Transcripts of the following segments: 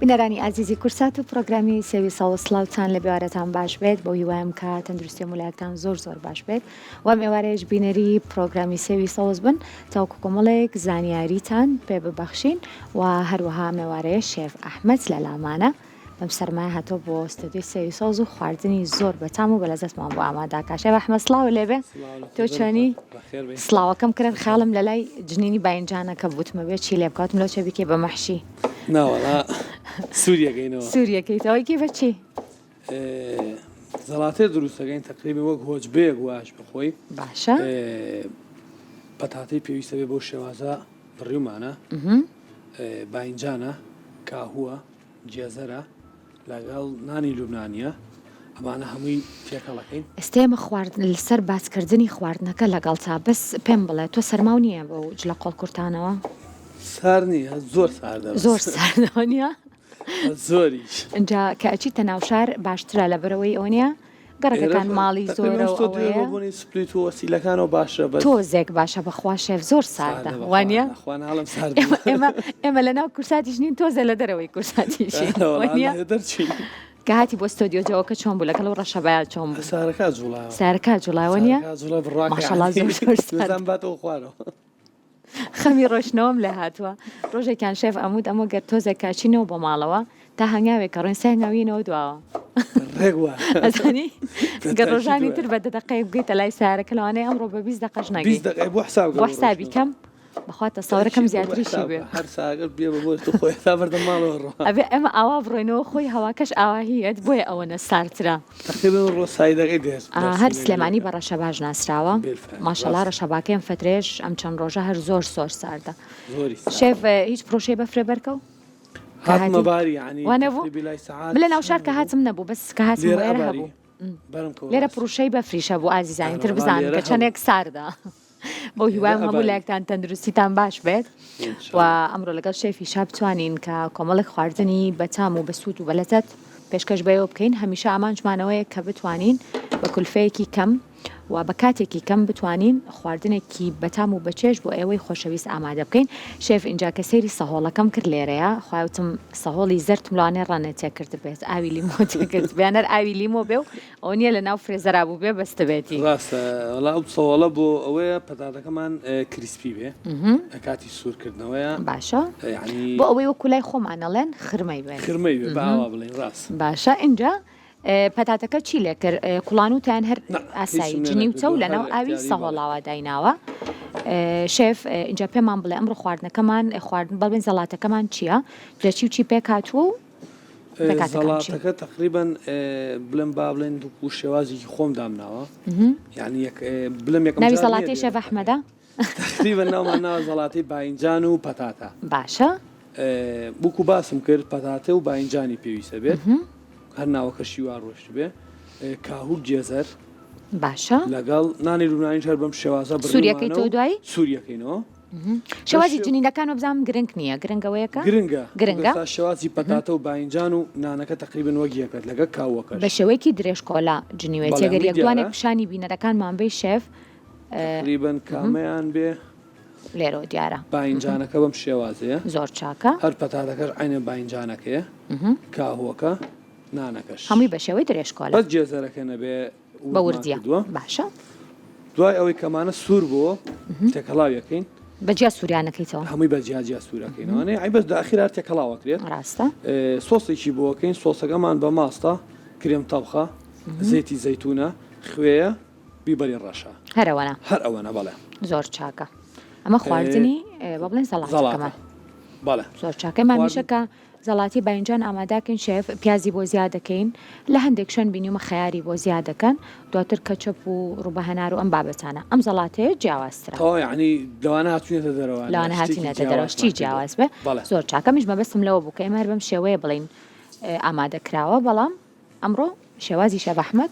بینەرانی ئازیزی کورسات و پرۆگرامی سێوی سەوز سڵاوتان لە بێوارەتان باش بێت بەو هیوایم کە تەندروستی مولایەکتان زۆر زۆر باش بێت وام ئێوارەیەش بینەری پرۆگرامی سێوی سەوز بن تاوکو کۆمەڵێک زانیاریتان پێ ببەخشین و هەروەها مێوارەیە شێف ئەحمەد لە لامانە بەم سەرمایە هاتۆ بۆ ستۆدیۆی سێوی سەوز و خواردنی زۆر بەتام و بەلەزەتمان بۆ ئاماداکا شێف ئەحمەد سڵاو لێبێ تۆ چۆنی سڵاوەکەم کرد خاڵم لە لای جنینی باینجانەکە بوتمە بێ چی لێ بکاتم لەو چە بیکەی بە مەحشی ناوەڵا سووریەکەینەوە سووریەکەیتەوەی کی بە چی زەڵاتێ دروستەکەین تقریبی وەک هۆجبەیەک واش بخۆی باشە پەتاتەی پێویستە بێ بۆ شێوازە بڕیومانە باینجانە کاهووە گێزەرە لەگەڵ نانی لوبنانیە ئەمانە هەمووی تێکەڵەکەین. ئێستا ئێمە خواردن لەسەر باسکردنی خواردنەکە لەگەڵتا بەس پێم بڵێ تۆ سەرماو نییە بەو جلە قۆڵ کورتانەوە؟ سار نییە زۆر ساردە بەس. زۆر ساردە وەنیە؟ زۆریش. ئینجا کە ئەچیتە ناو شار باشترە لەبەرئەوەی ئەوەنیە گەڕەکەکان ماڵی زۆرە و ئەوەیە. بۆنی سپلیت و وەسیلەکانەوە باشە بەس. تۆزێک باشە بەخوا شێف زۆر ساردە وانیە؟ خوا ناڵێم سارد ئێمە ئێمە ئێمە لەناو کورساتیش نین تۆزێ لە دەرەوەی کورساتیشین وانیە؟ دەرچین. کە هاتی بۆ ستۆدیۆ جەوەکە چۆن بوو لەگەڵ ئەو ڕەشەبایە چۆن بوو؟ سارەکە جوڵایەوە. سارەکە جوڵایەوە نیە؟ سارەکە جوڵا بڕواکە ماشەڵا زۆر زۆر سارد. باتەوە خوارەوە. خەمی ڕۆشتنەوەم لێ هاتووە ڕۆژێکیان شێف ئەموت ئەمە گەر تۆزێک کاچینەوە بۆ ماڵەوە تا هەنگاوێک کە ڕۆین سێ هەنگاوینەوە دواوە ڕێک وایە ئەزانی گەر ڕۆژانی تر بە دە دەقەیەک بگەیتە لای سارەکە لەوانەیە ئەمڕۆ بە 20 دەقەش نەگەی 20 دقەی بۆ حساب بۆ حسابی کەم بەخوا تەسەورەکەم زیاتریشی بێ هەر ساگەر بێ بە بۆ تو خۆی تا بەردەم ماڵەوە ڕۆ ئەبێ ئێمە ئاوا بڕۆینەوە خۆی هەواکەش ئاواهیەت بۆیە ئەوەنە سارترە. تەقریبەن ڕۆ سایدەکەی دێت هەر سلێمانی بە ڕەشەباش ناسراوە ماشەڵا ڕەشەباکەی ئەم فەترەیەش ئەم چەند ڕۆژە هەر زۆر زۆر ساردە شێف هیچ پرۆشەی بەفرێ بەرکەو هاتمە باری یعنی وانە بوو من لە ناوشار کە هاتم نەبوو بەس کە هاتم لێرە هەبوو لێرە پڕوشەی بەفریش هەبوو ئازیزانی تر بزانن کە چەندێک ساردە. بەو هیوایم هەموو لایەکتان تەندروستیتان باش بێت و ئەمڕۆ لەگەڵ شێفی شا بتوانین کە کۆمەڵێک خواردنی بەتام و بەسوود و بەلەزەت پێشکەش بەێوە بکەین هەمیشە ئامانجمانەوەیە کە بتوانین بە کولفەیەکی کەم و بە کاتێکی کەم بتوانین خواردنێکی بەتام و بەچێژ بۆ ئێوەی خۆشەویست ئامادە بکەین شێف ئینجا کە سەیری سەهۆڵەکەم کرد لێرەیە خوایوتم سەهۆڵی زەردم لەوانەیە ڕەنێ تێکردبێت ئاوی لیمۆ تێکرد بیانەر ئاوی لیمۆ بێ و ئەوە نیە لە ناو فرێزەرا بووبێ بەستبێتی. ڕاستە وەڵا ئەو سەوەڵە بۆ ئەوەیە پەتاتەکەمان crispy بێ لە کاتی سوورکردنەوەیە باشە یعنی بۆ ئەوەی وەکو لای خۆمان ئەڵێن خرمەی بێت خرمەی بێ بە ئاوا بڵێین ڕاست باشە ئینجا پەتاتەکە چی لێ کرد کوڵانوتیان هەر نا ئاسایی هیچم لێ جنیوتە و نەکردووە لەناو هەر ئاوی ئیختیاری بەڵێ سەهۆڵاوە دایناوە شێف ئینجا پێمان بڵێ ئەمڕۆ خواردنەکەمان خواردن بەڵێن زەڵاتەکەمان چییە لە چی و چی پێک هاتووە و پێکهاتەکان چین؟ زەڵاتەکە تەقریبەن بڵێم با بڵێن وەکو شێوازێکی خۆم دامناوە یعنی یەک بڵێم یەکەم ناوی جار نییە زەڵاتەی لێرە شێف ئەحمەدە؟ تەقریبەن ناومان ناوە زەڵاتەی باینجان و پەتاتە باشە وەکو باسم کرد پەتاتە و باینجانی پێویستە بێت هەر ناوەکەشی وا ڕۆشتبێ کاهو گێزەر باشە لەگەڵ نانی لوبنانیش هەر بەم شێوازە سووریەکەی بڕیومانە تۆ و دوایی سووریەکەینەوە شێوازی جنینەکان وەبزانم گرنگ نییە گرنگ ئەوەیە کە گرنگە گرنگە ئێستا شێوازی پەتاتە و باینجان و نانەکە تەقریبەن وەک یەکە لەگەڵ کاوەکەش بە شێوەیەکی درێژکۆلا جنیوێتی بەڵێ ئەگەر هەمووی یەک دوانێک دیارە پیشانی بینەرەکانمان بەی شێف تەقریبەن کامەیان بێ لێرەوە دیارە باینجانەکە بەم شێوازەیە زۆر چاکە هەر پەتاتەکەش عەینە باینجانەکەیە کاهووەکە نانەکەش هەمووی بە شێوەی درێژکۆلە بەس گێزەرەکە نەبێ بە وردیە باشە. دوای ئەوەی کەمانە سوور بۆ تێکەڵاوی ئەکەین. بە جیا سووریان ئەکەیتەوە؟ هەمووی بە جیا جیا سوور ئەکەینەوە ئەی بەس لە ئەخیرا تێکەڵاو ئەکرێت. ڕاستە. سۆسێکی بۆ ئەکەین سۆسەکەمان بە ماستە، کرێم تەبخە، زەیتی زەیتونە، خوێیە، بیبەری ڕەشە. هەر ئەوەنە؟ هەر ئەوەنە بەڵێ. زۆر چاکە. ئەمە خواردنی بە بڵێن زەڵاتەکەمان. بەڵێ. زۆر چاکە. ئێمە هەمیشە کە زەڵاتی باینجان ئاماداکەین شێف پیازی بۆ زیاد دەکەین لە هەندێک شوێن بینیومە خەیاری بۆ زیاد دەکەن دواتر کەچەپ و ڕوبە هەنار و ئەم بابەتانە ئەم زەڵاتەیە جیاوازترە. تەواو یەعنی لەوانە هاتوینەتە دەرەوە لەوانە شتێکی هاتوینەتە دەرەوە جیاوازمان شتی کردووە جیاواز بێ بەڵێ. زۆر چاکە منیش مەبەستم لەوە بوو کە ئێمە هەر بەم شێوەیە بڵێین ئامادە کراوە بەڵام ئەمڕۆ شێوازی شێف ئەحمەد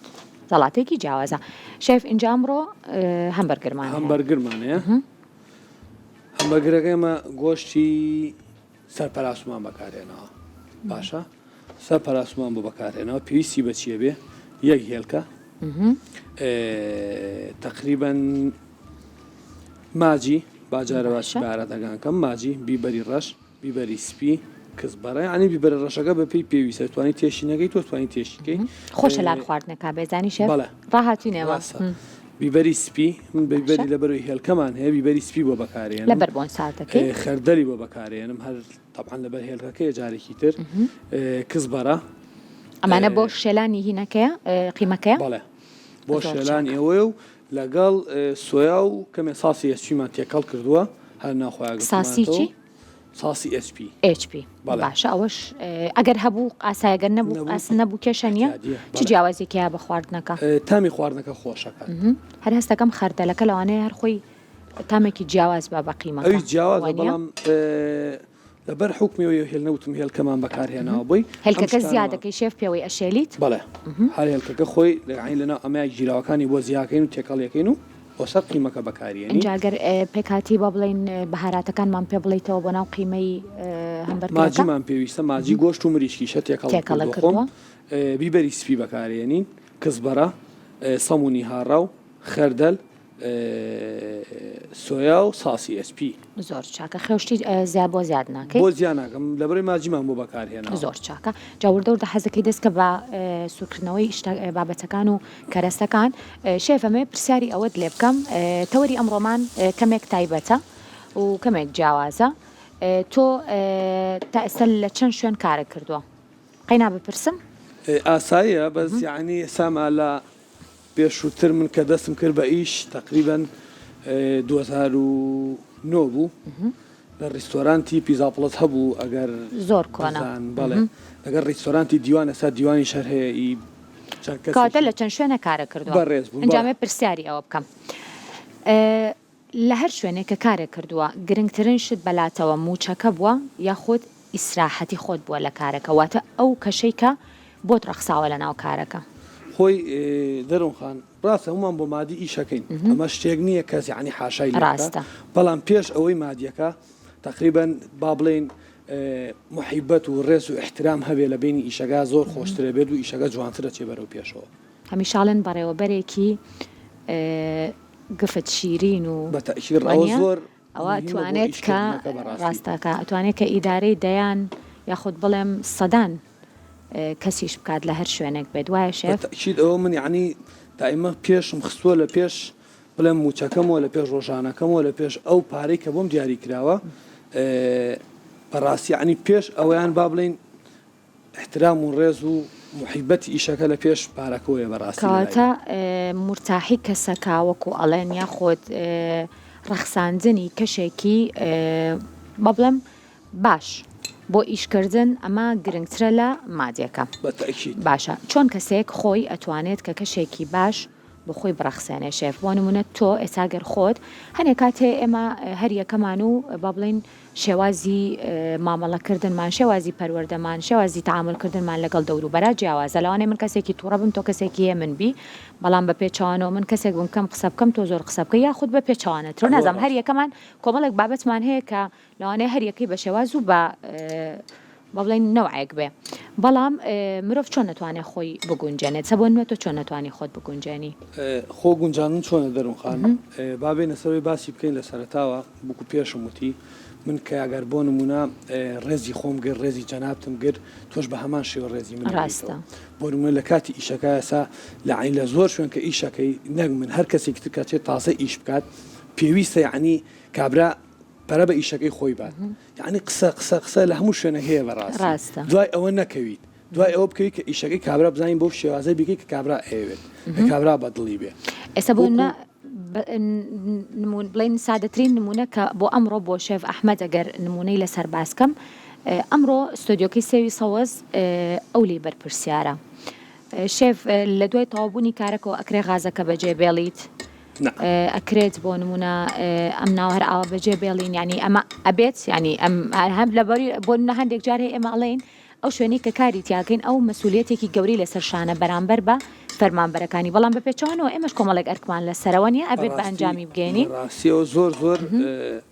زەڵاتەیەکی جیاوازە شێف ئینجا ئەمڕۆ هەمبەرگرمان هەیە. هەمبەرگرمان هەیە هەمبەرگرەکە ئێمە گۆشتی سەر پەراسومان بەکارهێناوە باشە سەر پەراسومان بۆ بەکارهێناوە پێویستی بە چیە بێ یەک هێلکە تقریبا ماجی باجارە باسی باراتەکان کەم ماجی بیبەری ڕەش بیبەری سپی کزبەرە یانی بیبەرە ڕەشەکە بە پێی پێویستە توانی تێشی نەکەی تۆ توانی تێشی کەی. خۆشە لار خواردنەکە بێزانی شێف بەڵێ ڕاهاتوین ئێمە. ڕاستە بیبەری سپی من بیبەری باشە. لەبەرەوەی هێلکەمان هەیە بیبەری سپی بۆ بەکارێنم لەبەر بۆن ساتەکەی. خەردەلی بۆ بەکارێنم هەر تەبعەن لەبەر هێلکەکەیە جارێکی تر کزبەرە. ئەمانە بۆ شێلانی هینەکەیە قیمەکەیە؟ بەڵێ بۆ زۆر شێلانی چاکە. ئەوەیە و لەگەڵ سۆیا و کەمێ ساسی ئێسپیمان تێکەڵ کردووە هەر ناوخۆیا ساسی گرتوومانەتەوە. چی؟ ساسی HP. HP باشە ئەوەش ئەگەر هەبوو ئاسایە گەر نەبوو ئاس نەبوو کێشە نییە چ جیاوازێکی هەیە بە خواردنەکە؟ تامی خواردنەکە خۆشەکات. هەر هەستەکەم خەردەلەکە لەوانەیە هەر خۆی تامێکی جیاواز بە بە قیمەکە. ئەویش جیاوازە بەڵام لەبەر حوکمی ئەوەی هێل نەوتم هێلکەمان بەکارهێناوە بۆی هێلکەکە زیادەکەی شێف پێوەی ئەشێلیت؟ بەڵێ هەر هێلکەکە خۆی لە لەناو ئەمەیە گیراوەکانی بۆ زیاکەین و تێکەڵیەکەین و بۆ سەر قیمەکە بەکاریێنی. ئینجا گەر پێکهاتەی با بڵێین بەهاراتەکانمان پێ بڵێیتەوە بۆ ناو قیمەی هەمبەرگەرەکە؟ ماجیمان پێویستە، ماجی گۆشت و مریشکیشە تێکەڵم تێکەڵە کردووە خۆم، کردووە. بیبەری سپی بەکارێنین، کزبەرە، سەمونی هاڕاو، خەردەل، سۆیا و ساسی ئێسپی. زۆر چاکە خێوشتی زیا بۆ زیاد ناکەی؟ بۆ زیا ناکەم لەبەرەی ماجیمان بۆ بەکار هێناوە. زۆر چاکە جا وردە وردە حەزەکەی دەست کە بە سوورکردنەوەی شتە بابەتەکان و کەرەستەکان شێف ئەمەوێ پرسیاری ئەوەت لێ بکەم تەوەری ئەمڕۆمان کەمێک تایبەتە و کەمێک جیاوازە تۆ تا ئێستا لە چەند شوێن کارت کردووە؟ قەینا بپرسم؟ ئاساییە بەس یەعنی ساما لە پێشووتر من کە دەستم کرد بە ئیش تەقریبەن 2009 بوو لە ڕیستۆرانتی پیزا پڵەس هەبوو ئەگەر زۆر کۆنە بزان بەڵێ لەگەر ڕیستۆرانتی دیوان ئێستا دیوانیش هەر هەیە ئی چەند کەواتە کەسێکی لە چەند شوێنە کارە کردووە بەڕێز بوون ئینجا بەڵێ. ئەمەوێ پرسیاری ئەوە بکەم لە هەر شوێنێک کە کارێک کردووە گرنگترین شت بەلاتەوە مووچەکە بووە یاخود ئیسراحەتی خۆت بووە لە کارەکە واتە ئەو کەشەی کە بۆت ڕەخساوە لە ناو کارەکە؟ خۆی دەرون خان ڕاستە هەموومان بۆ مادی ئیشەکەین ئەمە شتێک نییە کەس یەعنی حاشای لێ بکا ڕاستە. بەڵام پێش ئەوەی مادیەکە تەقریبەن با بڵێین موحیبەت و ڕێز و ئیحترام هەبێ لە بەینی ئیشەکە زۆر خۆشترە بێت و ئیشەکە جوانتر ئەچێ بەرەو پێشەوە. هەمیشە ئەڵێن بەڕێوەبەرێکی گفت شیرین و بە تەئکید ئەوە وانیە؟ زۆر ئەوە موهیمە بۆ ئەتوانێت کە ئیشکردنەکە بەڕاستی. ڕاستەکە ئەتوانێت کە ئیدارەی دەیان یاخود بڵێم سەدان کەسیش بکات لە هەر شوێنێک بێت وایە بە شێف؟ تەئکید ئەوە من یەعنی دایمە پێشم خستووە لە پێش بڵێم مووچەکەمەوە لە پێش ڕۆژانەکەمەوە لە پێش ئەو پارەی کە بۆم دیاری کراوە بەڕاستی یەعنی پێش ئەوەیان با بڵێین ئیحترام و ڕێز و موحیبەتی ئیشەکە لە پێش پارەکەوەیە بەڕاستی لە لای کەواتە من. مورتاحی کەسەکە وەکو ئەڵێن یاخود ڕەخساندنی کەشێکی با بڵێم باش بۆ ئیش کردن ئەمە گرنگترە لە مادیەکە. بە تەئکید. باشە چۆن کەسێک خۆی ئەتوانێت کە کەشێکی باش بۆ خۆی بڕەخسێنێ شێف بۆ نمونە تۆ ئێستا گەر خۆت هەنێ کات هەیە ئێمە هەر یەکەمان و با بڵێین شێوازی مامەڵە کردنمان شێوازی پەروەردەمان شێوازی تەعامول کردنمان لەگەڵ دەوروبەرا جیاوازە لەوانەیە من کەسێکی توڕە بم تۆ کەسێکی هێمن بی بەڵام بە پێچەوانەوە من کەسێک بم کەم قسە بکەم تۆ زۆر قسە بکەی یاخود بە پێچەوانەترەوە زۆر نازانم هەر ڕاستە. یەکەمان کۆمەڵێک بابەتمان هەیە کە لەوانەیە هەر یەکەی بە شێواز و بە با بڵێین نەوعێک بێ بەڵام مرۆڤ چۆن ئەتوانێ خۆی بگونجێنێت سە بۆ نمونە تۆ چۆن ئەتوانی خۆت بگونجێنی؟ خۆ گونجاندن چۆنە دەروون خان با بێینە سەرەوەی باسی بکەین لە سەرەتاوە وەکو پێشم وتی من کە ئەگەر بۆ نمونە ڕێزی خۆم گرت ڕێزی جەنابتم گرت تۆش بە هەمان شێوە ڕێزی من ڕاستە ئەگریتەوە بۆ نمونە لە کاتی ئیشەکە ئێستا لە عەین لە زۆر شوێن کە ئیشەکەی نەک من هەر کەسێکی تر کە چێ تازە ئیش بکات پێویستە یەعنی کابرا پەرە بە ئیشەکەی خۆی بات یەعنی قسە قسە قسە لە هەموو شوێنێک هەیە بەڕاستی ڕاستە. دوای ئەوە نەکەویت دوای ئەوە بکەویت کە ئیشەکەی کابرا بزانین بەو شێوازە بیکەی کە کابرا ئەیەوێت کە کابرا بە دڵی بێ ئێستا بۆ وەکو نمونە نمون بڵێین سادەترین نمونە کە بۆ ئەمڕۆ بۆ شێف ئەحمەد ئەگەر نمونەی لەسەر باس کەم ئەمڕۆ ستۆدیۆکەی سێوی سەوز ئەو لێی بەرپرسیارە شێف لە دوای تەواوبوونی کارەکەوە ئەکرێ غازەکە بەجێ بێڵیت ئەکرێت بۆ نمونە ئەم ناو هەر ئاوا بەجێ بێڵین ینی ئەمە ئەبێت ینی ئەم هەم لەبەری بۆ نمونە هەندێک جار هەیە ئێمە ئەڵێین ئەو شوێنەی کە کاری تیاکەین ئەو مەسولیەتێکی گەورەی لەسەر شانە بەرامبەر بە فەرمانبەرەکانی بەڵام بە پێچەوانەوە ئێمەش کۆمەڵێک ئەرکمان لەسەرەوە نیە ئەبێت بە بەڕاستی ئەنجامی بگەیەنین. بەڕاستیەوە زۆر زۆر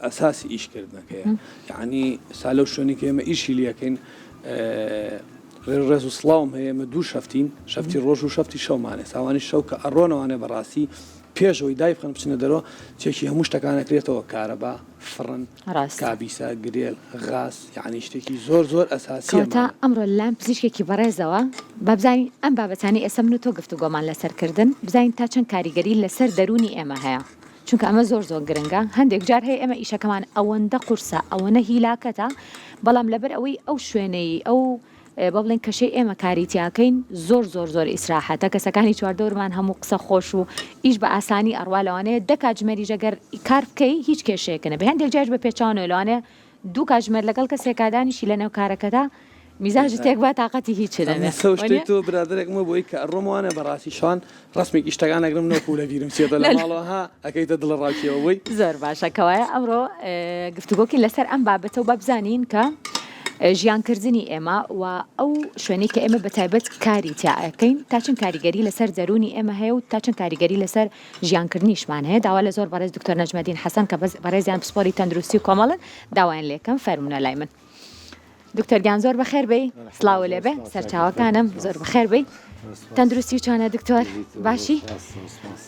ئەساسی ئیش کردنەکەیە یەعنی ئێستا لەو شوێنەی کە ئێمە ئیشی لێکەین ڕێز و سڵاوم هەیە ئێمە دوو شەفتین شەفتی ڕۆژ و شەفتی شەومان ئێستا ئەوانەی شەو کە ئەڕۆنەوانێ بەڕاستی. پێش ئەوەی دایبخەن بچنە دەرەوە چێکی هەموو شتەکان ئەکرێتەوە کارەبا، فڕن، ڕاستە. کابیسە، گرێل، غاز یەعنی شتێکی زۆر زۆر ئەساسیە کەواتە ئەمانە. ئەمڕۆ لەلایەن پزیشکێکی بەڕێزەوە با بزانین ئەم بابەتانەی ئێستا من و تۆ گفتوگۆمان لەسەر کردن بزانین تا چەند کاریگەری لەسەر دەروونی ئێمە هەیە چونکە ئەمە زۆر زۆر گرنگە هەندێک جار هەیە ئێمە ئیشەکەمان ئەوەندە قورسە ئەوەنە هیلاکەتە بەڵام لەبەر ئەوەی ئەو شوێنەی ئەو با بڵێین کەشەی ئێمە کاری تیاکەین زۆر زۆر زۆر ئیسراحەتە کەسەکانی چواردەورمان هەموو قسە خۆش و ئیش بە ئاسانی ئەڕوا لەوانەیە دە کاتژمێریش ئەگەر کار بکەی هیچ کێشەیەکە نەبێ هەندێک جاریش بە پێچەوانەوە لەوانەیە دوو کاتژمێر لەگەڵ کەسێکا دانیشی لەنێو کارەکەدا میزاجت تێک با تاقەتی هیچ نەبێ سەو شتەی وەنیە؟ تۆ برادەرێکمە بۆی کە ئەڕۆم وانە بەڕاستی شوان ڕەسمێکی شتەکان ئەگرم نەوەکو لە بیرم چێتە لە ماڵەوە ها ئەکەیتە دڵە ڕاوکێوە بۆی. زۆر باشە کەوایە ئەمڕۆ گفتوگۆکەین لەسەر ئەم بابەتە و با بزانین کە ژیانکردنی ئێمە و ئەو شوێنەی کە ئێمە بە تایبەت کاری تیا ئەکەین تا چەند کاریگەری لەسەر دەروونی ئێمە هەیە و تا چەند کاریگەری لەسەر ژیانکردنیشمان هەیە داوا لە زۆر بەڕێز دکتۆر نەجمەدین حەسەن کە بەڕێزیان پسپۆری تەندروستی و کۆمەڵن داوایان لێکەم فەرموونە لای من. دکتۆر گیان زۆر بەخێر بێی سڵاو لێ بێ سەرچاوەکانم زۆر بەخێر بێی تەندروستی چۆنە دکتۆر باشی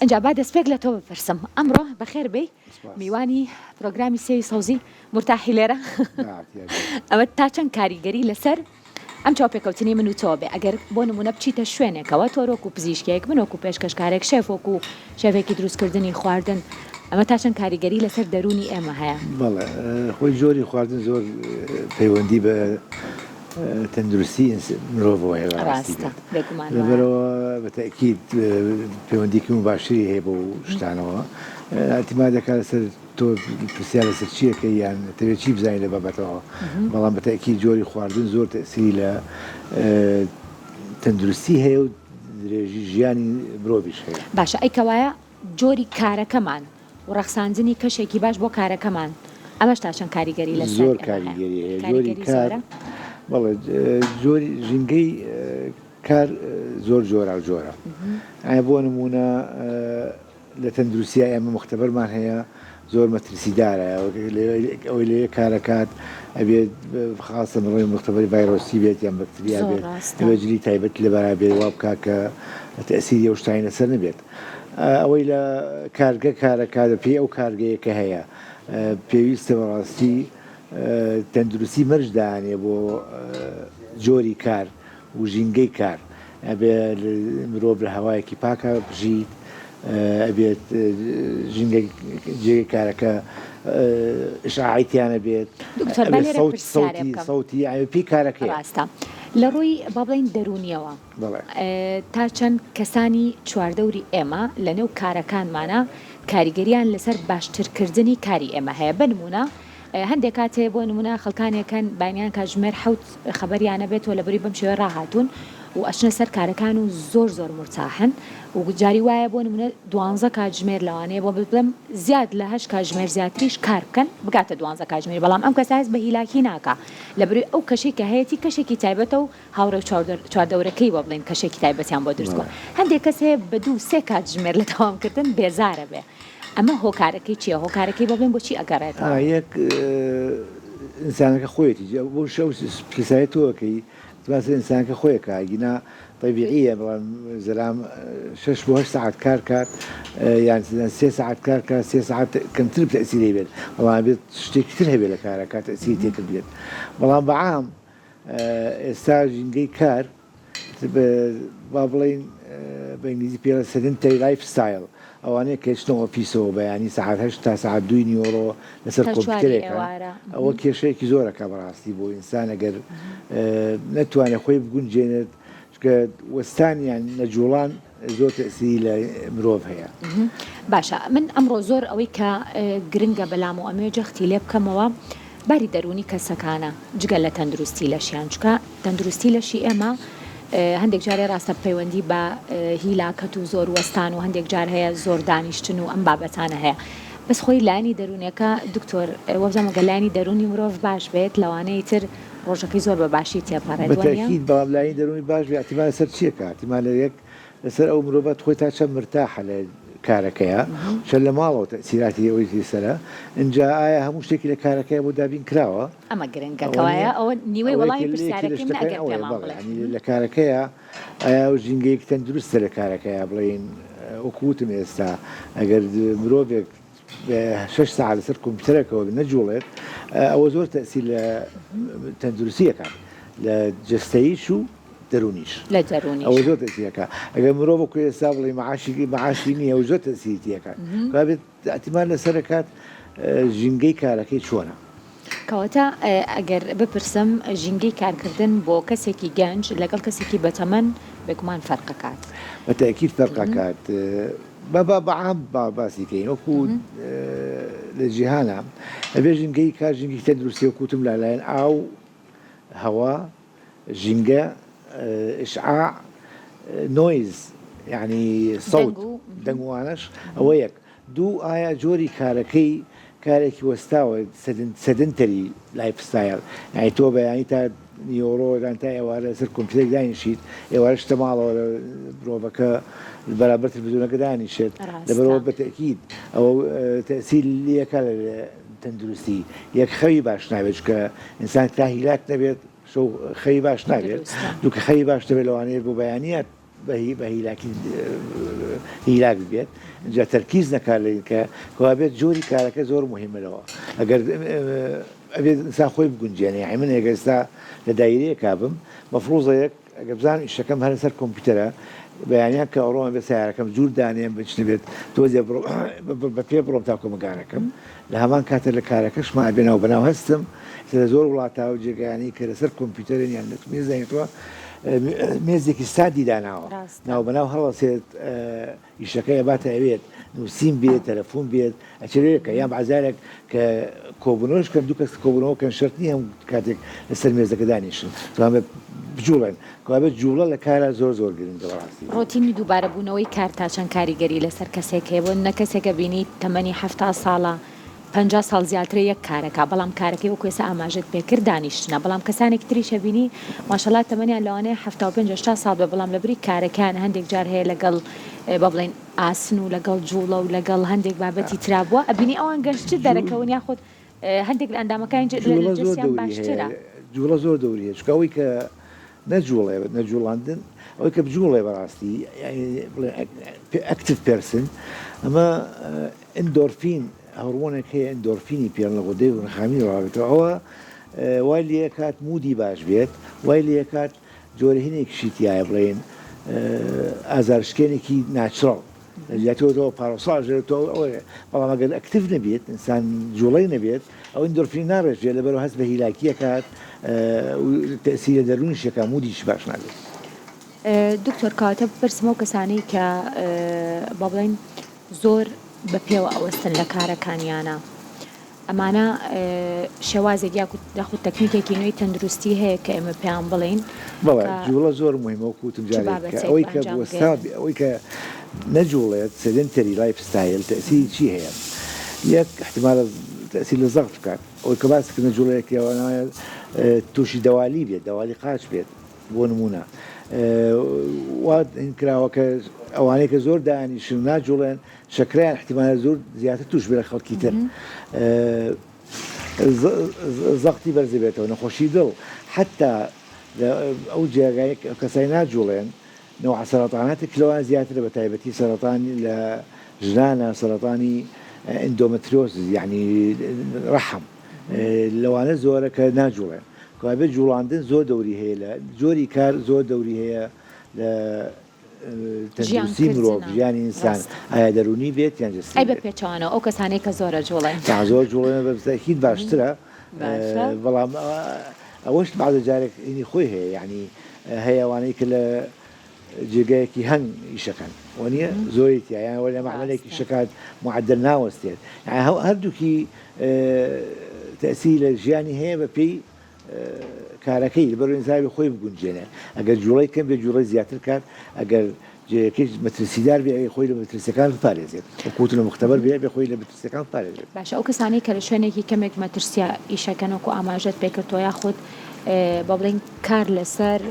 ئەجا با دەستپێک لە تۆ بپرسم ئەمڕۆ بەخێر بێی میوانی پرۆگرامی سێوی سەوزی مورتاحی لێرە ئەمە تا چەند کاریگەری لەسەر ئەم چاوپێکەوتنی من و تۆ بێ ئەگەر بۆ نمونە بچیتە شوێنێکەوە تۆ وەکو پزیشکێک من وەکو پێشکەشکارێک شێف وەکو شێفێکی دروستکردنی خواردن ئەمە تا چەند کاریگەری لەسەر دەروونی ئێمە هەیە؟ بەڵێ خۆی جۆری خواردن زۆر پەیوەندی بە تەندروستی مرۆڤەوە هەیە بەڕاستی ڕاستە بێت بێگومان وایە. لەبەرئەوە بە تەئکید پەیوەندیەکی موباشری هەیە بەو شتانەوە ئیعتیماد دەکات لەسەر تۆ پرسیار لەسەر چی ئەکەی یان ئەتەوێت چی بزانی لە بابەتەوە بەڵام بە تەئکید جۆری خواردن زۆر تەئسیری لە تەندروستی هەیە و درێژی ژیانی مرۆڤیش هەیە. باشە ئەی کەوایە جۆری کارەکەمان و ڕەخساندنی کەشێکی باش بۆ کارەکەمان ئەمەش تا چەند کاریگەری لەسەر زۆر ئێمە هەیە؟ کاریگەری هەیە جۆری کاریگەری کار زۆرە؟ بەڵێ جۆری ژینگەی کار زۆر جۆراوجۆرە ئایا بۆ نموونە لە تەندروستیا ئێمە موختەبەرمان هەیە زۆر مەترسیدارە ئەوەی لەوێ کارەکات ئەبێت خاصە بڕۆی موختەبەری ڤایرۆسی بێت یان بەکتریا زۆر بێت ڕاستە. ئەبێت جلی تایبەت لەبەرا بێت وا بکات کە تەئسیری ئەو شتانی لەسەر نەبێت ئەوەی لە کارگە کارەکات بەپێی ئەو کارگەیە کە هەیە پێویستە بەڕاستی تەندروستی مەرج دانێ بۆ جۆری کار و ژینگەی کار ئەبێ مرۆڤ لە هەوایەکی پاکا بژیت ئەبێت ژینگە جێگەی کارەکە ئیشعاعی تیا نەبێت دکتۆر با ئەبێت لێرە سەوت پرسیارێ سەوتی بکەم سەوتی یانی پێی کارەکەیە. ڕاستە لە ڕووی با بڵێین دەروونیەوە بەڵێ. تا چەند کەسانی چواردەوری ئێمە لە نێو کارەکانمانا کاریگەریان لەسەر باشترکردنی کاری ئێمە هەیە بە نموونە هەندێک کات هەیە بۆ نمونە خەڵکانێک هەن بەیانیان کاتژمێر حەوت خەبەریان ئەبێتەوە لەبەری بەم شێوەیە ڕاهاتوون و ئەچنە سەر کارەکان و زۆر زۆر مورتاحن و جاری وایە بۆ نمونە دوانزە کاتژمێر لەوانەیە بۆ بڵێم زیاد لە هەشت کاتژمێر زیاتریش کار بکەن بگاتە دوانزە کاتژمێر بەڵام ئەم کەسە هەست بە هیلاکی ناکا لەبەری ئەو کەشەی کە هەیەتی کەشێکی تایبەتە و هاوڕێ و چواردەورەکەی بۆ بڵێین کەشێکی تایبەتیان بۆ دروست بووە هەندێک کەس هەیە بە دوو سێ کاتژمێر لە تەواوکردن بێزارە بێ ئەمە هۆکارەکەی چییە هۆکارەکەی بۆ بڵێن بۆچی ئەگەڕێتەوە؟ یەک ئینسانەکە خۆیەتی بۆ شەو پرسیاری تۆ ئەکەی باس ئینسانەکە خۆی ئەکا ئەگینا تەبیعیە بەڵام زەلام شەش بۆ هەشت سەعات کار کات یان سێ سەعات کار کات سێ سەعات کەمتر تەئسیری بێت بەڵام بێت شتێکی تر هەبێت لە کارەکە تەئسیری تێکردبێت بەڵام بەعام ئێستا ژینگەی کار با بڵێین بە ئینگلیزی پێی ئەڵێن sedentary life style ئەوانەیە کە ئەچنە ئۆفیسەوە بەیانی سەعات هەشت تا سەعات دووی نیوەڕۆ لەسەر تا چواری کۆمپیوتەرێکە ئێوارە. ئەوە کێشەیەکی زۆرەکە بەڕاستی بۆ ئینسان ئەگەر نەتوانێت خۆی بگونجێنێت چونکە وەستان یان نەجوڵان زۆر تەئسیری لە مرۆڤ هەیە. باشە من ئەمڕۆ زۆر ئەوەی کە گرنگە بەلام و ئەمەوێ جەختی لێ بکەمەوە باری دەروونی کەسەکانە جگە لە تەندروستی لەشیان چونکە تەندروستی لەشی ئێمە هەندێک جارێ ڕاستە پەیوەندی بە هیلاکەت و زۆر وەستان و هەندێک جار هەیە زۆر دانیشتن و ئەم بابەتانە هەیە بەس خۆی لایەنی دەروونیەکە دکتۆر وەبزانم گەر لایەنی دەروونی مرۆڤ باش بێت لەوانەیە تر ڕۆژەکەی زۆر بە باشی تێپەڕێت بە وانیە؟ تەئکید بەڵام لایەنی دەروونی باش بێ ئیعتیماد لەسەر چیە کە ئیعتیماد لە یەک لەسەر ئەو مرۆڤە خۆی تا چەند مرتاحە لە کارەکەیا چەند لە ماڵەوە تەئسیراتی ئەوەی لەسەرە ئینجا ئایا هەموو شتێکی لە کارەکەیا بۆ دابین کراوە ئەمە گرنگە ئەوە کەوایە نیە ئەوە نیوەی ئەوە وەڵامی یەکێ لە یەکێ لە پرسیارەکەی منە شتەکانی ئەگەر ئەوەیە پێمان بەڵێ بڵێ یانی لە کارەکەیا ئایا ئەو ژینگەیەکی تەندروستە لە کارەکەیا بڵێین. وەکو وتم ئێستا ئەگەر مرۆڤێک شەش سەعات لەسەر کۆمپیوتەرەکەوە نەجوڵێت ئەوە زۆر تەئسیر لە تەندروستی ئەکات لە جەستەییش و دەروونیش لە دەروونیش ئەوە زۆر تەئسیر ئەکات ئەگەر مرۆڤ وەکو ئێستا بڵێی معاشی معاشی نییە و زۆر تەئسیری تێ ئەکات کەوابێت ئیعتیماد لەسەر ئەکات ژینگەی کارەکەی چۆنە. کەواتە ئەگەر بپرسم ژینگەی کارکردن بۆ کەسێکی گەنج لەگەڵ کەسێکی بەتەمەن بێگومان فەرق ئەکات. بە تەئکید فەرق ئەکات. با با بە عام با باسی کەین وەکو لە جیهانا ئەبێ ژینگەی کار ژینگەی تەندروستی وەکو وتم لە لایەن ئاو، هەوا، ژینگە، ئیشعاع، noise یانی سەوت دەنگ و ئەوانەش ئەوە یەک. دوو ئایا جۆری کارەکەی کارێکی وەستاوە sedentary lifestyle یانی تۆ بەیانی تا نیوەڕۆ یان تا ئێوارە لەسەر کۆمپیوتەرێک دانیشیت ئێوارە شتە ماڵەوە لە مرۆڤەکە بەرامبەر تەلەفزیۆنەکە دانیشێت لەبەرئەوە بە تەئکید ئەوە تەئسیر لێکا لە تەندروستی یەک خەوی باش نابێت چونکە ئینسان تا هیلاک نەبێت شەو خەوی باش نابێت دوو کە خەوی باش نەبێت لەوانەیە بۆ بەیانیات بە هیلاکی هیلاک ببێت جا تەرکیز نەکات لە کە کەوابێت جۆری کارەکە زۆر مهمە لەوە ئەگەر ئەبێت ئینسان خۆی بگونجێنێ یانی من ئەگەر ئێستا لە دایرەیەکا بم مەفروزە یەک ئەگەر بزانم ئیشەکەم هەر لەسەر کۆمپیوتەرە بەیانیان کە ئەڕۆم ئەبێت سەیارەکەم جوور دانێم بچنە بێت تۆزێ بڕۆم بە پێ بڕۆم تا کۆمەگانەکەم لە هەمان کاتە لە کارەکەشما ئەبێ ناو بەناو هەستم ئێستا لە زۆر وڵاتا و جێگایانەی کە لەسەر کۆمپیوتەرن یان لە مێز دانیشتووە مێزێکی ستاندی داناوە ناو بەناو هەڵەسێت ئیشەکەی ئەباتە ئەوێت نووسین بێت تەلەفۆن بێت ئەچێت یان بەعزارێک کە کۆبوونەوەش کەن دوو کەس کۆبوونەوە کەن شەرت نییە هەموو کاتێک لەسەر مێزەکە دانیشن توانێت بجوڵێن کەوابێت جوڵە لە کارا زۆر زۆر گرنگە بەڕاستی. ڕۆتینی دووبارەبوونەوەی کار تا چەند کاریگەری لەسەر کەسێک هەیە بۆ نمونە کەسێک ئەبینیت تەمەنی 70 ساڵە 50 ساڵ زیاترە یەک کارەکا بەڵام کارەکەی وەکو ئێستا ئاماژەت پێکرد دانیشتنە بەڵام کەسانێکی تریش ئەبینی ماشەڵا تەمەنیان لەوانەیە 75 80 ساڵ بێ بەڵام لەبری کارەکەیان هەندێک جار هەیە لەگەڵ با بڵێین ئاسن و لەگەڵ جوڵە و لەگەڵ هەندێک بابەتی ترا بووە ئەبینی ئەوان گەنجتر دەرەکەون یاخود هەندێک لە ئەندامەکانی جوڵە زۆر جەستەیان دەوری هەیە باشترە. جوڵە زۆر دەوری هەیە چونکە ئەوەی کە نەجوڵێ نەجوڵاندن ئەوەی کە بجوڵێ بەڕاستی یانی بڵێ active person ئەمە ئندۆرفین هۆرمۆنێک هەیە ئندۆرفینی پێڵ لە غودەی ڕخامی ڕاوێتەوە ئەوە وای لێکات mood ی باش بێت وای لێکات جۆرە هینێکیشی تیایە بڵێین ئازارشکێنێکی natural لە جیاتی ئەوە تۆ پارۆساژ تۆ ئەوەیە بەڵام ئەگەر active نەبێت ئینسان جوڵەی نەبێت ئەو ئیندۆرفین ناڕێژێ لەبەرئەوە هەست بە هیلاکی ئەکات و تەئسیر لە دەروونیشی ئەکات mood یشی باش نابێت. دکتۆر کەواتە بپرسم ئەو کەسانەی کە با بڵێین زۆر بە پێوە ئەوەستن لە کارەکانیانە ئەمانە شێوازێک یاخود تەکنیکێکی نوێی تەندروستی هەیە کە ئێمە پێیان بڵێین؟ بەڵێ جوڵە زۆر موهیمە وەکو وتم جارێک کە ئەوەی کە وەستا بێ ئەوەی کە نەجوڵێت sedentary lifestyle تەئسیری چی هەیە یەک ئیحتیمالە تەئسیر لە زەغت بکات ئەوەی کە باست کرد نەجوڵێت لەوانەیە تووشی دەوالی بێت دەوالی قاچ بێت بۆ نموونە وا کراوە کە ئەوانەی کە زۆر دانیشن و ناجوڵێن شەکرەیان ئیحتیمالە زۆر زیاتر توش بێت لە خەڵکی تر زەختی بەرز دەبێتەوە نەخۆشی دڵ حتا ئەو جێگای کەسای ناجوڵێن نەوع سەرەتاناتێک لەوان زیاترە بە تایبەتی سەرەتانی لە ژنانە سەرەتانی endometriosis یعنی ڕەحم لەوانە زۆرە کە ناجوڵێن کەوابێت جوڵاندن زۆر دەوری هەیە لە جۆری کار زۆر دەوری هەیە لە تەندروستی مرۆڤ، ژیانی ئینسان ئایا دەروونی بێت یان جەستەیی ئەی بە پێچەوانەوە ئەو کەسانەی کە زۆر ئەجوڵێن؟ تا زۆر جوڵێن بە تەئکید باشترە، بەڵام ئەوەش بەعزە جارێک هینی خۆی هەیە یانی هەیە ئەوانەی کە لە جێگایەکی هەنگ ئیشەکەن وەنیە زۆری تیا یان وە لە مەعمەلێک ئیشەکات معەدەل ناوەستێت یانی هەردووکی تەئسیری لە ژیانی هەیە بە پێی کارەکەی لەبەر ئینسان ئەبێ خۆی بگونجێنێ ئەگەر جوڵەی کەم بێت جوڵەی زیاتر کات ئەگەر جێیەکەی مەترسیدار بێ ئەبێ خۆی لە مەترسیەکان بپارێزێت وەکو وتم لە موختەبەر بێ ئەبێ خۆی لە مەترسیەکان بپارێزێت. باشە ئەو کەسانەی کە لە شوێنێکی کەمێک مەترسیە ئیشەکەن وەکو ئاماژەت پێکرد تۆ یاخود با بڵێین کار لەسەر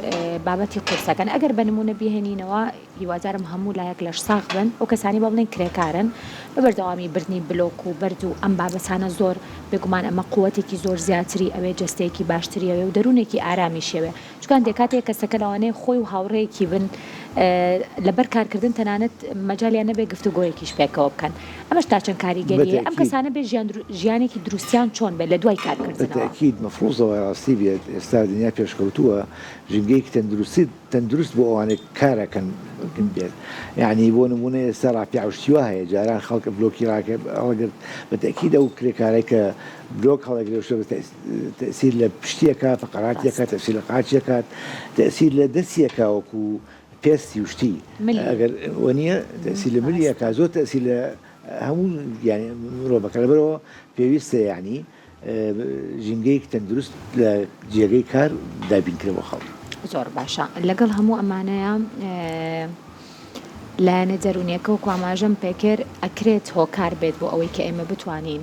بابەتی قورسەکەن ئەگەر بە نمونە بیهێنینەوە هیوادارم هەموو لایەک لەش ساغ بن، ئەو کەسانەی با بڵێین کرێکارن بە بەردەوامی بردنی بلۆک و بەرد و ئەم بابەتانە زۆر بێگومان ئەمە قوەتێکی زۆر زیاتری ئەوێ جەستەیەکی باشتری ئەوێ و دەروونێکی ئارامیشی ئەوێ چونکە. چونکە هەندێک کاتێک کەسەکە لەوانەیە خۆی و هاوڕێیەکی بن لەبەر کارکردن تەنانەت مەجالیان نەبێت گفتوگۆیەکیش پێکەوە بکەن ئەمەش تا چەند کاریگەری هەیە ئەم کەسانە بێ ژیان ژیانێکی دروستیان چۆن بێت لە دوای کارکردنەوە؟ بەتەئکید مەفروزە ڕاستی بێت ئێستا دنیا پێشکەوتووە ژینگەیەکی تەندروستی تەندروست بۆ ئەوانەی کارەکەن بێت یەعنی بۆ نمونە ئێستا ڕافیع و شتی وا هەیە جاران خەڵک بلۆکی ڕاهەڵەگرت بەتەئکید ئەو کرێکارەی کە بلۆک هەڵەگرێ و شتە تەئسیر لە پشتی ئەکا فەقەراتی ئەکا تەئسیر لە قاچی ئەکات تەئسیر لە دەستی ئەکا وەکو پێستی و شتی ئەگەر وەنیە تەئسیر لە ملی ئەکا زۆر تەئسیر لە هەموو گیانی مرۆڤەکە لەبەرەوە پێویستە یەعنی ژینگەیەکی تەندروست لە جێگەی کار دابین کرێ بۆ خەڵک. زۆر باشە لەگەڵ هەموو ئەمانەیا لایەنە دەروونیەکە وەکو ئاماژەم پێکرد ئەکرێت هۆکار بێت بۆ ئەوەی کە ئێمە بتوانین